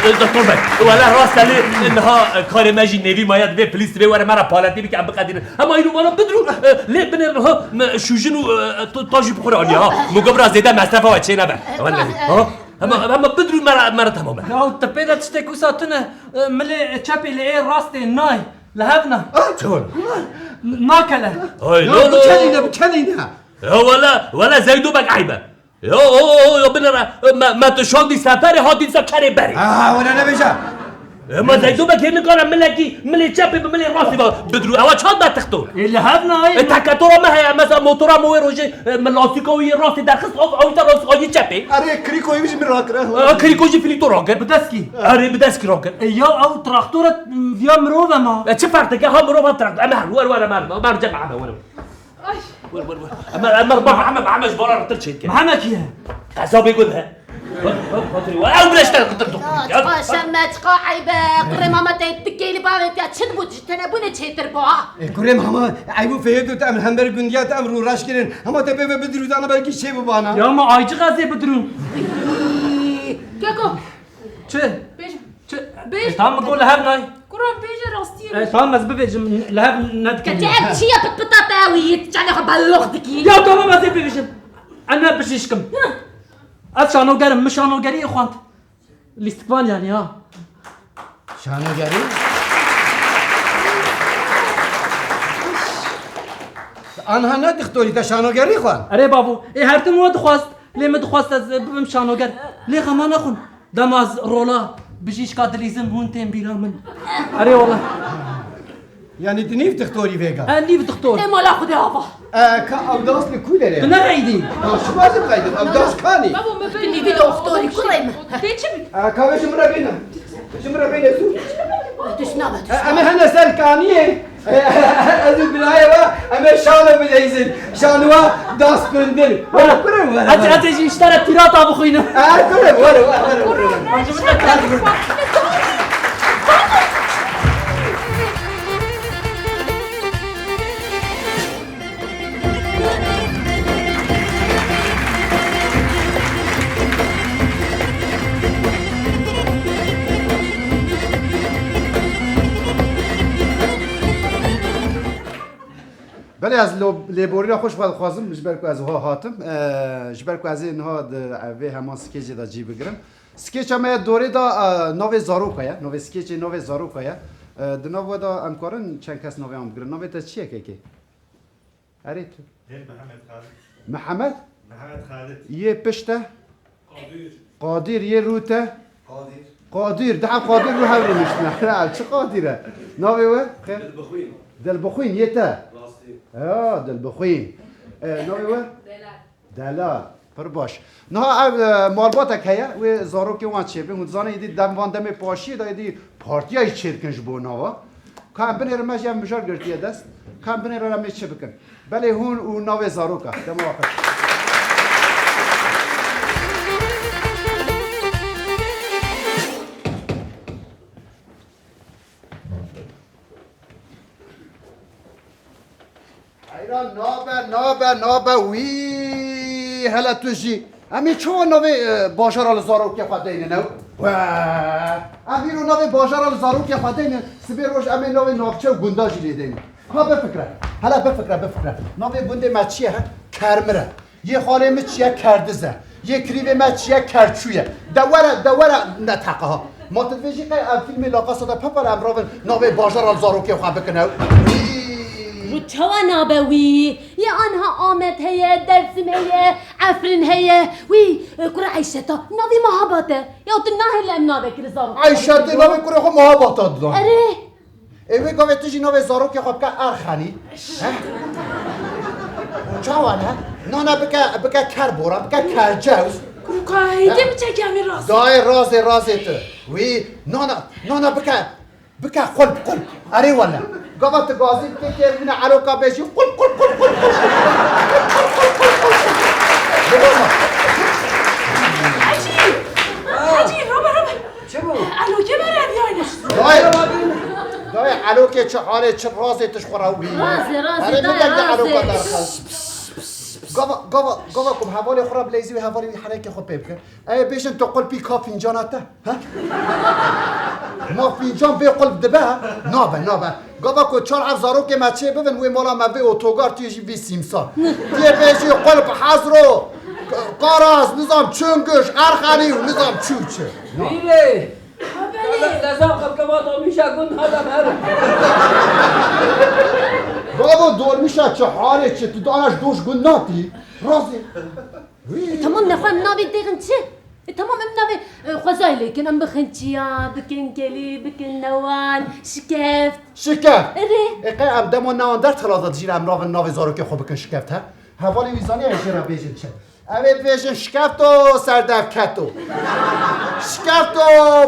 E, Doktor Bey, wele rast e lê niha, e, karê me jî nêvî maye, divê plîs divê were me re paletê bike, em biqedînin. Hema îro vana bidrû, e, lê binêrin ha, me şûjin û, e, to-, ta jî bi xwe re aniye ha. Min got bira zêde mesrefa we çê nebe. Wele, ha? Hema, hema bidrû me re, me re temam e. Ya, tu pê de tiştek wisa tune, e, milê çepê lê ê rastê nayê. Li hev na. Ah, çi hol? Nakele. Ay, Ya, no, no. bikelîne, bikelîne. Ya, wele, wele Zeydo bek eyb e. Ya, o, o, o, ya, binêre, me, me tu şandî seferê, hatî dîsa kerê berê. Ah, wele nebêje. E, me Zeydo bek hê nikare milekî, milê çepê bi milê rastî ve bidrû. Ewa çand be tixtor? Ê, li hev nayê. E, teketora me heye, mesela motora me wê rojê, e, me lastika wî yê rastî derxist, ew, ew îta lastika yê çepê. Erê, krîko wî jî min rakir, e. E, krîko jî filîto rakir. Bi deskî. Erê, bi deskî rakir. E, ya ew traktora, m, viya mirov e ma. E, çi ferq dike? Ha mirov, ha traktor. Em her, wer, wer, em her, em her cem, em her, wer. Ay. Wer, wer, wer. Em her, em her, Mehmet, Mehmet, ji bala retir çêdike. Mehmet kî ye? Qezabê gund he. Wer, wer, wer, wer. Ew bile ji te retir dixwîne. Ya, çiqa şerm e, çiqa eyb e. Kurê mama te tikê li bavê te çi dibû, ji tenebûnê çêtir bû ha. E, kurê mama, eyb û feyê tu em hember gundiya te em rû reş kirin. Hema te pê ve bidirûdana belkî çê bibana. Ya ma aycix ez ê bidirûm. Keko. Çi? Bêje. Çi? Bêje. E, tamam, go li hev nayê. Kuran bêje rastiyê. E, tamam, ez bibêjim, li hev nedikim. Keçe ev çi ye, pit pita te wî, tu çavê xwe bellox dikî? Ya tamam, ez ê bibêjim. Em ne bijîşkim. Hı. Ez şanoger im, min şanogeriyê xwend. Lîstikvan yanî ha. Şanogerî? Anha ne dixtorî te şanogerî xwend? Erê bavo, ê her tim we dixwest. Lê min dixwest ez bibim şanoger. Lê xema nexwin. Dema ez rola bijîşka dilîzim hûn tên bîra min. Erê wele. Yanî tu nîv dixtorî vêga? E, nîv dixtor. Ê mala Xwedê ava. E, ka ew das li ku derê? Tu nereydî? Ha, şima zî biqeydin. Ew das kanî? Babo, me bir nîvî doktorî kurê min. Tê çi bî? E, ka vê ji min re bêne. Ji min re bêne zû. Tu şina be, tu E, şina. Em ê hene ser kaniyê. Ez û birayê we, em ê şano bideyzin. Şano we das bindir. Were, were, were, Ez, were. ez ê ji îştara pîrata bixwînim. E, were, were, were, were, were. Belê ez lo-, lêborîna xwe ji xwe dixwazim, ji ber ku ez wiha hatim. E, ji ber ku ez ê niha di, e, vê heman skêcê de cî bigirim. Skêça me ya dorê de, e, navê zaroka ye. Navê skêçê navê zaroka ye. E, di nav we de em karin çend kes navê wan bigirin. Navê te çi ye kekê? Erê tu. Hêr Mihemed Xalid. Mihemed? Mihemed Xalid. Yê pişt te? Qadir. Qadir, yê rû te? Qadir. Qadir, daha Qadir rû hev rûniştine. Ha, çi Qadir e? Navê we? Dilbixwîn. Dilbixwîn, yê te? Rastî. Ya, Dilbixwîn. E, navê we? Delal. Delal. Pir baş. Niha ev, e, malbatek heye, wê zarokê wan çêbin. Hûn dizanin êdî dem van demê paşiyê de êdî partiyayî çêdikin ji bo nava. Ka em binêrin me jî ev mijar girtiye dest. Ka em binêrin em ê çi bikin. Belê hûn û navê zaroka. Dema we xweş. Heyran nabe, nabe, nabe, wî hele tu jî. Em ê çawa navê, e, bajara li zarokê xwe deynin ew? Wee! Em îro navê bajara li zarokê xwe deynin, sibê roj em ê navê navçe û gunda jî lê deynin. Ha bifikre, hele bifikre, bifikre. Navê gundê me çi ye he? Kermir e. Yê xalê min çi ye? Kerdiz e. Yê kirîvê me çi ye? Kerçû ye. De were, de were neteqe ha. Ma tu dibêjî qey ev fîlmê La Casa de Papel em ravin navê bajara li zarokê xwe bikin ew? Wî. Ru çawa nabe wî? Yê anha Amed heye, Dersim heye, Efrin heye. Wî, e, kura Eyşeta. Navê Mahabat e. Ya tu nahêle em navekî li zarokê xwe Eyşetê bikin. Navê kurê xwe Mahabata dida. Erê. Ê wê gavê tu jî navê zarokê xwe bike Erxenî. He? Çawa ne? Nana bike, bike Kerbora, bike Kercews. Kuruka, heyde mi çekî em ê rast? Dayê razê, razê tu. Wî, nana, nana bike, bike Qulp, Qulp. Erê wele. Gava tu gazî bike kêr bine eroka bêjî Qulp, Qulp, Qulp, Qulp. Hecî! Hecî, robe, robe. Çi bû? Elokê me re biyayne. Dayê, dayê, elokê çi halê, çi razê tu ji xwe re wî. Razê, razê, Herê min dayê, deng de razê. Eloka derxist. Gava, gava, gava ku bi hevalê xwe re bileyzî wê hevalê wî herekê xwe pê bike. Ew ê bêjin tu qulpî ka fîncana te. Ha? Ma fîncan bê qulp dibe, ha? Nabe, nabe. Gava ku çar ev zarokê me çê bibin, wê mala me vê otogar, tu yê jî vî sîmsar. Tu yê bêjî qulp hezro, k-, karaz, nizam çunguş, erxenî û nizam çû çi. Na. Bîrê! Leza xelke va dolmîşa gund hadem her. Bavo dolmîşa çi halê çi, tu dana ji doş gund natî. Razî. E, tamam, nexwe em navê dêxin çi? E, tamam, em navê, e, xwezayê lêkin, em bixin çiya, bikin kelî, bikin newal, şikeft. Şikeft? Erê. E, qey em dema newan dert xilata dijîn em navin navê zarokê xwe bikin şikeft, he? Hevalê wî zaniye ez jê re bêjin çi? Ew ê bêjin şikefto serdevketo. Şikefto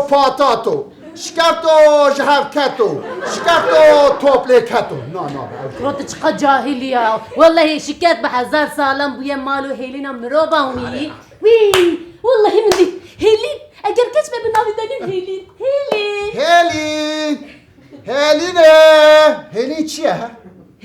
patato. Şikefto ji hev keto. Şikefto toplê keto. Na, na, be, ew Kuro tu çiqa cahilî ya. Wellehî şikeft bi hezar salan bûye mal û hêlîna mirovan wî. Wî, wellehî min dît. Hêlîn. Eger keç me bi navî denîn hêlîn. Hêlîn. Hêlîn. Hêlîn e. Hêlîn çi ye, he?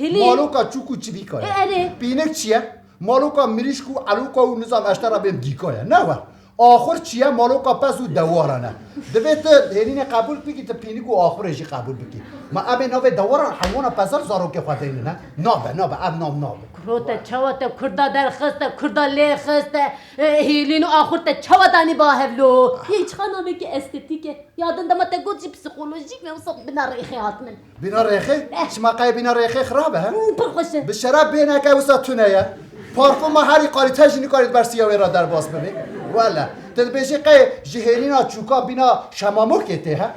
Hêlîn. Maloka çûk û çivîka ye. E, erê. Pînik çi ye? Maloka mirîşk û eloka û nizam eştera bên dîka ye. Ne we. Axur çi ye? Maloka pez û dewara ne. Divê tu hêlînê qebûl bikî, tu pînik û axurê jî qebûl bikî. Ma em ê navê dewara heywana pezar zarokê xwe deynin, he? Nabe, nabe, ev nav nabe. Kuro te çawa te kurda derxist, te kurda lê xist, te, e, hêlîn û axur te çawa danî ba hevlo? Yê çiqa navekî estetîk e. Ya din dema te got jî psîkolojîk ve, wisa bina rêxê hat min. Bîna rêxê? Eh. Çima qey bîna rêxê xirab e, he? Hmm, pir xweş e. Bi şerab bêneke wisa tune ye. Parfuma herî qalîte jî nikarî di ber siya wê re derbas bibê. Wele. Tu dibêjî qey ji hêlîna çûka bîna şemamokê tê, he?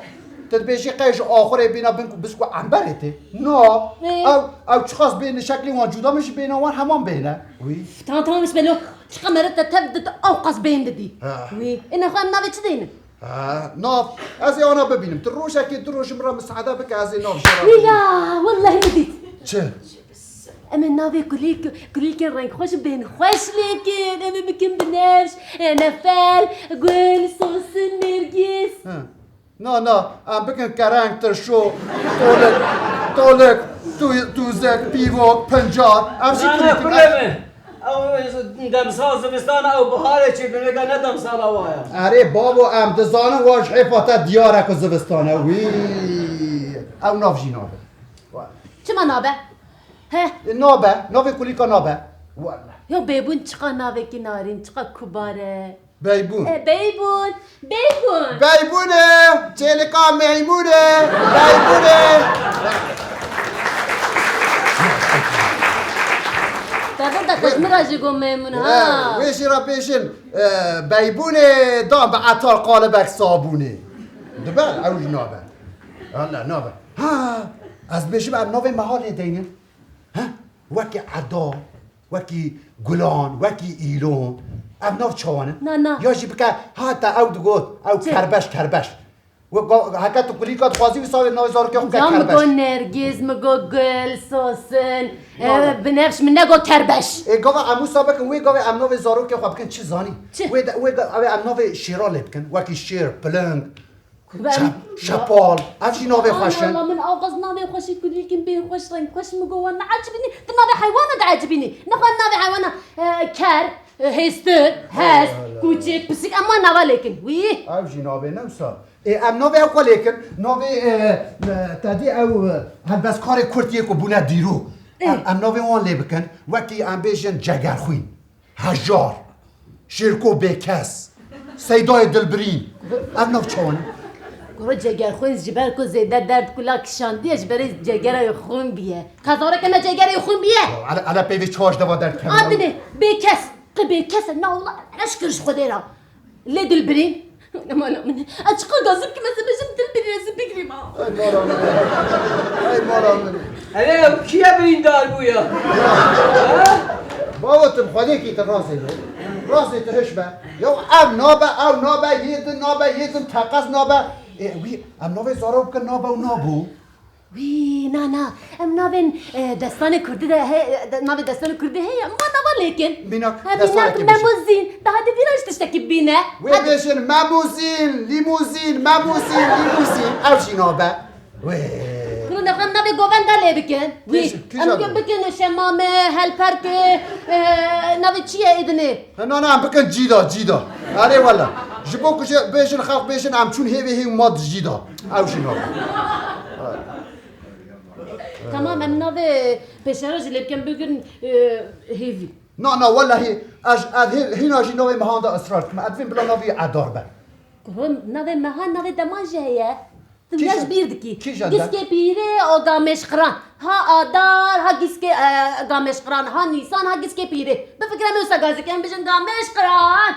Tu dibêjî qey ji axurê bîna bin ku, biz ku emberê tê. No. Ê. Ew, ew çiqas bêne şeklê wan cuda min jî bêna wan heman bêne. Wî. Tamam, tamam, îsmelo. Çiqa mere te tev did, ew qas bên didî. Ha. Wî. Ê, nexwe em navê çi deynin? Ha, nav. Ez ê ana bibînim. Tu rojekê du roj min re misaade bike, ez ê nav jê re bibînim. Wî ya, wellehî min dît. Çi? Em ê navê kulîlk-, kulîlkên rengxweş bên xweş lêkin. Em ê bikin binevş, e, nefel, gul, sosin, nêrgîz. Hı. Na, na, em bikin kereng, tirşo, tolik, tolik, tu-, tûzek, pîvok, pincar. Ev jî Na, na, kulîlk. Kulê min. Ew demsal zivistan e, ew biharê çêdibin, ne demsala wa ye. Erê babo, em dizanin wa ji hêfa te diyar e ku zivistan e. Wî, ew nav jî nabe. Çima nabe? He? E, nabe, navê kulîka nabe. Wele. Ya Beybûn çiqa navekî narîn, çiqa kubar e. Beybûn. E, Beybûn, Beybûn. Beybûn e, çêlika meymûn e, Beybûn e. Te vê de xwe ji min re jî got meymûn, ha. Wê jî re bêjin, e, Beybûnê dan bi etar qalibek sabûnê. Dibe, ew jî nabe. Wele nabe. Ha, ez dibêjim em navê meha lê deynin. He? Wekî eda, wekî gulan, wekî îlon. Ev nav çawan in? Na, na. Ya jî bike, ha te ew digot, ew Çi? Kerbeş, kerbeş. We ga-, heke tu kulîka dixwazî, wisa wê navê zarokê xwe bike Can mi got kerbeş. Nergîz, mi got gul, sosin, Nane. E, binevş, min negot kerbeş. Ê, gava em wisa bikin, wê gavê em navê zarokê xwe bikin çi zanî? Çi? Wê de, wê de, ew ê em navê şêra lê bikin, wekî şêr, piling. Şe-, şepal. Ev jî navê xweş in. Ana, min avaz navê xweş ê kulîlkên bê xweş, reng xweş, mi got wan neecibînî. Tu navê heywana diecibînî. Nexwe navê heywana, e, ker, e, hêstir, hest, kûçik, pisîk, em wan nava lêkin. Wî. Ev jî navê ne wisa. Ê, em navê ew xwe lêkin. Navê, e, e, te dî ew, e, helbestkarê Kurd yê ku bûne dîrok. Ê. Em, em navê wan lê bikin. Wekî em bêjin Cegerxwîn. Hejar, Şêrko Bêkes, Seydayê Dilbirîn. Ev nav çawan e? Kuro Cegerxwîn ji ber ku zêde derd kula kişandiye, ji berê cegera wê xwîn biye. Qezareke me cegera wê xwîn biye. Ele, ele peyvê çaş deva derd kevin. Adine, Bêkes. Qe Bêkes e, na wala, eşkir ji Xwedê re. Lê Dilbirîn. Mala min. Ez çiqa gazî bikim, ez ê bêjim Dilbirîn, ez ê bigirîm ha. Ay mala min. Ay mala min. Hele ew kî ye birîndar bû ya? Ha? Bavo tu bi Xwedê kî tu razê be. Razê tu hiş be. Ya ev nabe, ew nabe, yê din nabe, yê din teqez nabe. Ê, wî, em navê zaro bikin nabe û nabû. Wî, na, na. Em navên, e, destanê Kurdî de he, de, navê destanê Kurdî heye. Ma nava lêkin. Mînak, he, destanekî mînak bêjin. Memûzîn. Daha di vîra ji tiştekî bîne. Wê bêjin memûzîn, lîmûzîn, memûzîn, lîmûzîn. Ev jî nabe. Wê. Kuro Nexwe em navê govenda lê bikin. Wî. Kîjan, kîjan? Em bikin Şemame, Helperke, e, navê çi ye êdinê? He, na, na, em bikin Cîda, Cîda. Erê wele. Ji bo ku jê bêjin, xelk bêjin, em çûn hêvê hêv ma di Cîda. Ew jî navê. Tamam, em navê pêşera jî lê bikin, bikin, e, hêvî. Na, na, welehî, ez, ez hê-, hîna jî navê mehan de israr dikim. Ez divêm bila navê Edar be. Kurum, navê mehan, navê deman jî heye. Tu Kîjan? Vira ji bîr dikî. Kîjan de? Giskê pîrê û gamêşqiran. Ha adar, ha giskê, e, gamêşqiran, ha nîsan, ha giskê pîrê. Bifikire em wisa gazî em bijin gamêşqiran.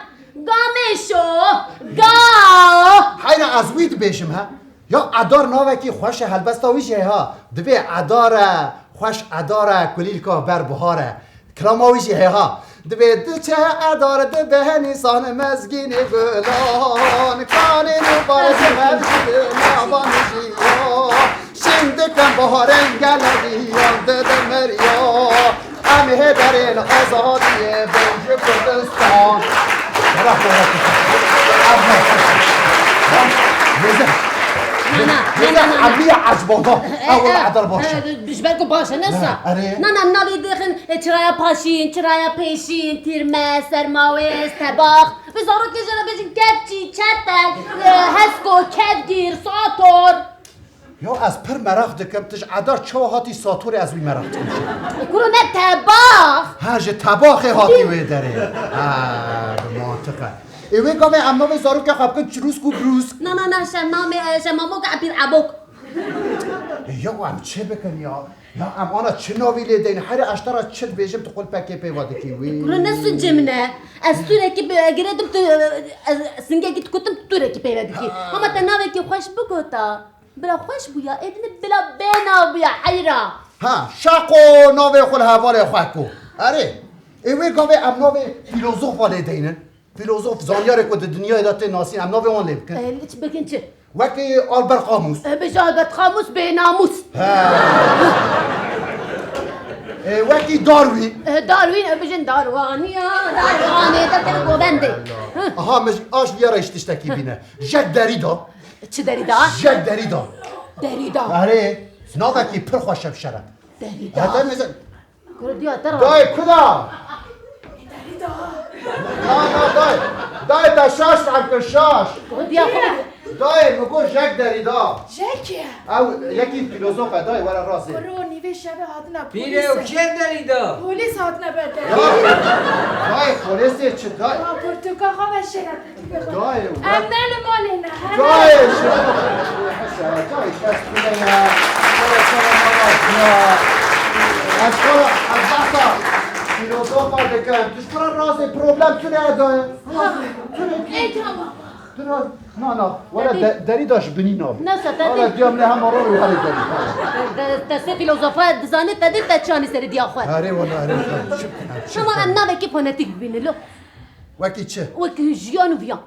Gamêşo. Ga. Heyra ez wî dibêjim ha. Ya Edar navekî xweş e, helbesta wî jî heye ha. Divê Edar e, xweş Edar e, kulîlka ber bihar e. Kirama wî jî heye ha. Divê diçe Edar dibe nîsan mezgînê gulan. Kanê nû barê merjî navan jiya. Şîn dikem baharên geleriyan dide meriya. Em hêderên azadiyê bin ji Kurdistan. Bırak, bırak. Bak, Nêze. Na, na, Nêze, na, na, na. Em niye ecbonda? E, Ew e, edar baş e. E, ji ber ku baş e, ne sa? Erê. Na, na, navê dixin, e, çiraya paşîn, çiraya pêşîn, tîrme, sermawêz, tebax. Bi zarokê jê re bêjin kevçî, çetel, e, hesko, kevgîr, sator. Ya ez pir meraq dikim, tu ji Edar çawa hatî Satorê, ez wî meraq dikim jî. Kuro ne tebax. Ha, ji tebaxê hatî wê derê. Ha, bi mantiq e. Ê wê gavê em navê zarokê xwe bikin Çirûsk û Brûsk. Na, na, na, Şemamê, e, Şemamok, Ebîr Ebok. Ê ya em çi bikin ya? Ya em ana çi navî lê deyne? Herê ez te re çi dibêjim tu qul pekê pê ve dikî wî. Kuro ne suncê min e. Ez tûrekî bi-, girêdim tu, e, ez singekî dikutim tu tûrekî pê ve dikî. Ha. Hema te navekî xweş bigota. Bila xweş bûya, êdine bila bênav bûya, heyra. Ha, şaqo navê xwe li hevalê xwe ku. Erê, ê wê gavê em navê fîlozofa lê deynin. Fîlozof, zanyarê ku di dinyayê de tê nasîn, em navê wan lê bikin. E, çi bikin çi? Wekî Albert Camus. E, bêje Albert Camus bênamûs. He. E, wekî Darwin. E, Darwin, e, bijin Darwaniya, Darwanê de tê govendê. Aha, min aş viya re ji tiştekî bîne. Jacques Derrida. Çi Derrida? Jacques Derrida. Derrida. Erê, navekî pir xweş e bi şeref. Derrida. Heta mêze. Kuro diya te ra. Dayê, kuda? Derrida. Na, na, dayê. Dayê, te şaş fehm kir, şaş. Kuro diya xwe. Dayê, min got Jacques Derrida. Jacques? Ew yekî fîlozof e, dayê, were razê. Kuro nîvê şevê hatina Pîrê polîs. Û kê Derrida? Polîs hatine ber te. Ya, dayê, polîsê çi, dayê? Raportûka xwe veşêre. Dayê, Em ne li malê ne, hene. Dayê, şeref, hese, dayê, kes tune ya. Dayê, sana maraz ya. Ez sana, ez bahsa filozofa dikim. Tu ji xwe razê, problem tune ya, dayê. Razê, tune. Ey, tamam. Tu razê. Na, na, wala Tedê. De-, Derrida ji binî nabî. Nasa, Tedê. Wala diya min hema ro û herê Derrida. Te, te sê filozofa dizanî, Tedê te çanî serê diya xwe. Erê, wala, erê, çi, çi. Tamam, em navekî fonetîk bibîne, lo. Wekî çi? Wekî jiyan û viyan.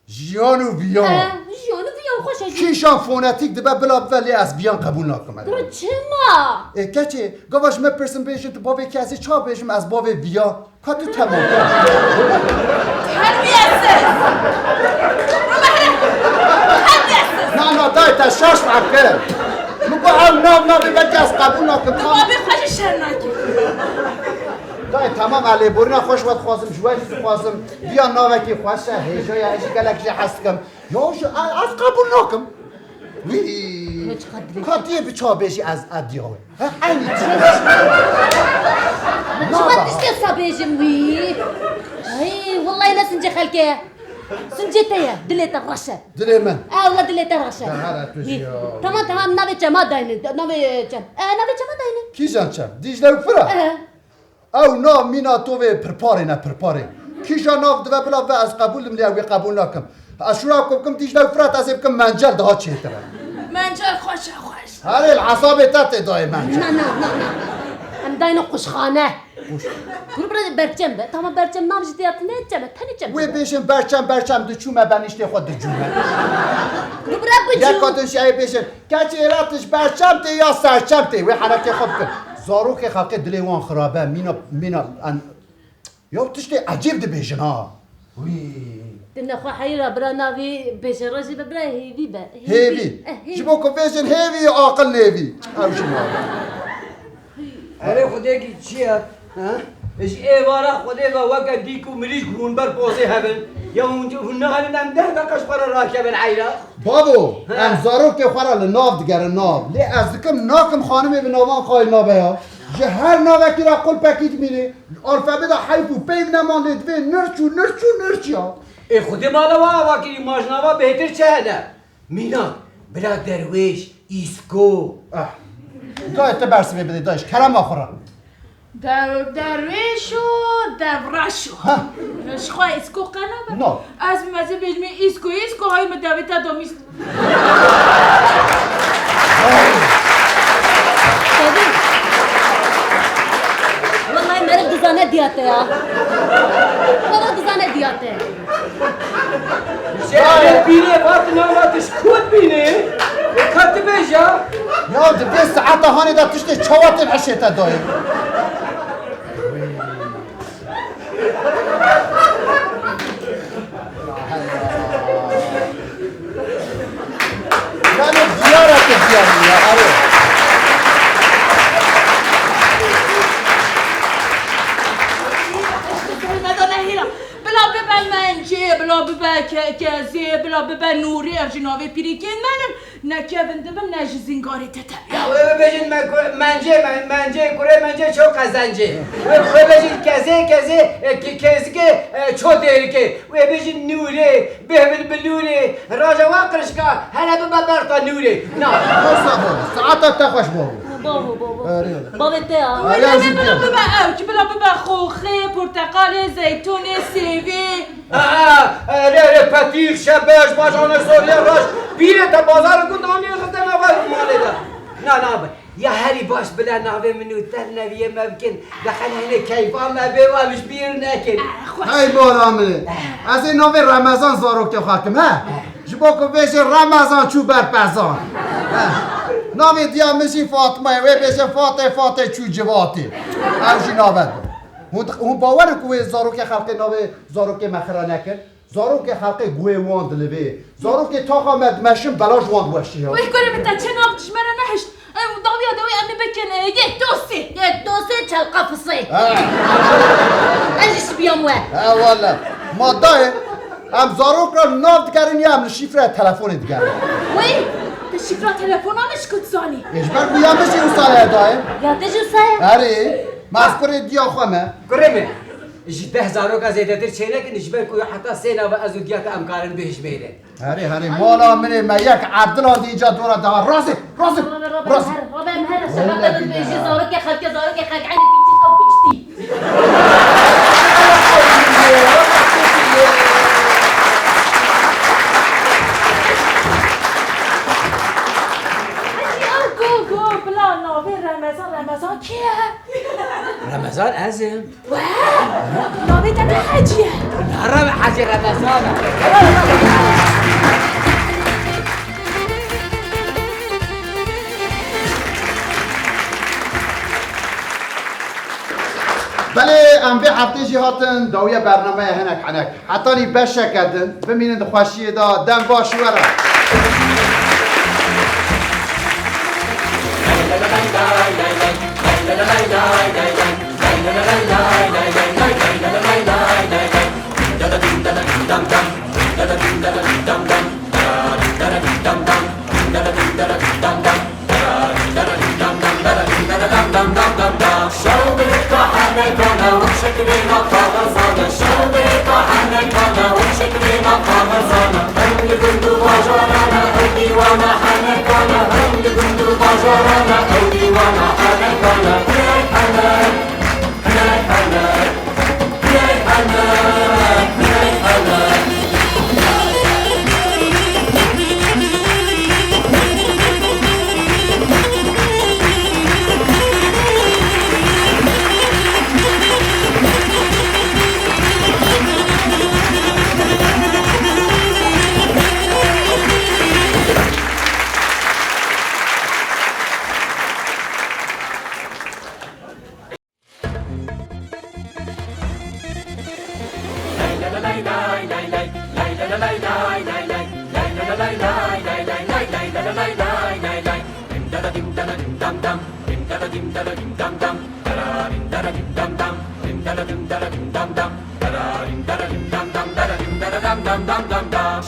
Jiyan û viyan. E, jiyan û viyan xweş e jî. Kîjan fonetîk dibe bila bibe lê ez viyan qebûl nakim. Kuro çima? E, keçê, gava ji me pirsin bêjin tu bavê kî, ez ê çawa bêjim ez bavê viyan? Ka tu temam. Terbiyesiz. Terbiyesiz. Na, na, dayê te şaş me kir. Min got ew nav navê belkî ez qebûl nakim. Tu babê xwe jî şer nakî. Dayê temam, ez lêborîna xwe ji we dixwazim, ji we jî dixwazim. Viya navekî xweş e, hêja ye, ez jî gelek jê hez dikim. Ya ji, ez, ez qebûl nakim. Wî. Ka tu yê bi çawa bêjî ez, ez diya wê. He, eynî çi? Çima tiştê wisa bêjim wî? Ay, wellahî ne sincê xelkê ye. Sincê te ye, dilê te reş e. Dilê min. E, wela dilê te reş e. Te here tu jî ya. Tamam, tamam, navê çema daynin, navê çem. E, navê çema daynin. Kîjan çem? Dîcle û Firat? E. Ew nav mîna tovê pirparê ne, pirparê. Kîja nav dibe bila ve ez qebûl dim lê ew ê qebûl nakim. Ez şûra ku bikim Dîcle û Firat ez ê bikim Mencel daha çêtir e. Mencel xweş e, xweş. Herê li hesabê te tê dayê Mencel. Na, na, na, na. Em dayne quşxane. Quş. Kuro bira berçem be. Tamam berçem nav jî diya ne çem e. Tenê çem. Wê bêjin berçem, berçem diçû me benîştê xwe dicû me. Kuro bira bicû. Yek katin şiyayê bêjin. Keçê hêla tu ji berçem tê ya serçem tê, wê herekê xwe bikin. Zarokê xelkê dilê wan xirab e, mîna, mîna, en, ya tiştê ecêb dibêjin ha. Wî. Tu nexwe heyra bira navê bêje rojê be bira hêvî be. Hêvî. Eh, hêvî. Ji bo ku bêjin hêvî aqil nêvî. Ew jî navê. Erê Xwedê kî çi ye? Ha? Ji êvara Xwedê ve weke dîk û mirîşk hûn ber pozê hebin. Ya hûn, hûn naherin em deh deqa ji xwe re rakevin heyra? Bavo, Ha. em zarokê xwe re li nav digerin nav. Lê ez dikim nakim xanimê bi navan xayî nabe ya. Ji her navekî re qulpekî dimîne. Alfabê de heyf û peyv neman lê divê nirç û nirç û nirç ya. Ê Xwedê mala we ava kirî, ma ji nava bêhtir çi hene? Mînak, bila derwêş, îsko. Ah. Dayê, tu bersivê bidê dayê, ji kerema xwe re. Dev-, derwêş û devreş û. Ha. Ji xwe îsko qe nabe? No. Ez bi mezin bêjimê îsko, îsko, hay min devê te domîst. Tevî. Wellahî meriv dizane diya te ya. Wellahî dizane diya te. Şêxê pîrê vat nava tu ji ku dibînî? Ka tu bêje. Ya di vê saeta hanê de tiştê çawa tên eşê te dayê? Yani diyar ate diyar ya, alo. Hizmeta nehîra. Bila bibe Mencê, bila bibe Ke-, Kezê, bila bibe Nûrê, ev jî navê pîrîkên me ne. Ne kevin dibin, ne ji zîngarê tete. Ya, wê bibêjin me ku-, Mencê, men-, Mencê, kurê Mencê ço qezencê. Wê, wê bêjin Kezê, Kezê, e, Ke-, Kezikê, e, ço dêrikê. Wê bêjin Nûrê, bêhvil bi Nûrê. Raja wa qirişka, hele bibe berta Nûrê. Na. Wisa babo, saeta te xweş babo. Bavo, bavo. Erê. Bavê te ya. Erê, Wê ez nebe bila dikim. Bibe ew ki, bila bibe xoxê, porteqalê, zeytûnê, sêvê. Aa, erê, erê, petîx, şebeş, bacanê soriyê reş. Pîrê te bazarê gund anî xiste nava malê de. Na, na be. Ya herî baş bila navê min û te neviyê me bikin. Deqel hene keyfa me bê û em ji bîr nekin. Hey bola min ê. Ez ê navê Remezan zarokê xwe kim, he? Ji bo ku bêjê Remezan çû ber pezan. He. Navê diya min jî Fatma ye. Wê bêje Fatê, Fatê çû civatê. Ew jî navê. Hûn, hûn bawer in ku wê zarokê xelkê navê zarokê me xira nekin? Zarokê xelkê guhê wan dilivê. Zarokê taxa me dimeşin belaş wan diweşî ya. Weh kurê min te çi nav ji me re nehişt. Em dawiya dawî em ê bikin, e, yek, do, sê. Yek, do, sê, çelqa fisê. Ha. Ez jî şibiyam we. Ha, wala. Ma dayê, em zarok re nav digerin ya em li şîfreya telefonê digerin? Wê, tu şîfra telefona min ji ku dizanî? Ê, ji ber ku ya min jî wisa ye dayê. Ya te jî wisa ye? Erê, ma ez kurê diya xwe me. Kurê min. Ji deh zaroka zêdetir çênekin, ji ber ku heta sê nava ez û diya te em karin bihijmêrin. Herê, herê, mala min ê, me yek Ebdilan dî înca dora daha. Razê, razê, razê. Rabe em here, rabe em here, şeqeqe dibêjî, zarokê xelkê, zarokê xelk, eynî pîçî ew pîçtî. Hecî ew go, go, bila navê Remezan, Remezan kê ye? Remezan ez im. Weh! Navê te ne Hecî ye? Na, Re-, Hecî Remezan e. Belê, em vê heftê jî hatin dawiya bernameya hinek henek. Hetanî beşeke din, bimînin di xweşiyê de, dem baş were.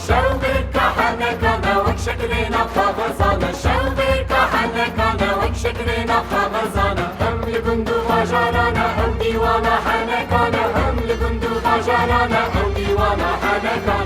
Şewqê ka henekane wek şekilêna kaxezane, şewqê ka henekane wek şekilêna kaxezane. Hem li gund û bajarane ew dîwana henekane, hem li gund û bajarane ew dîwana henekane.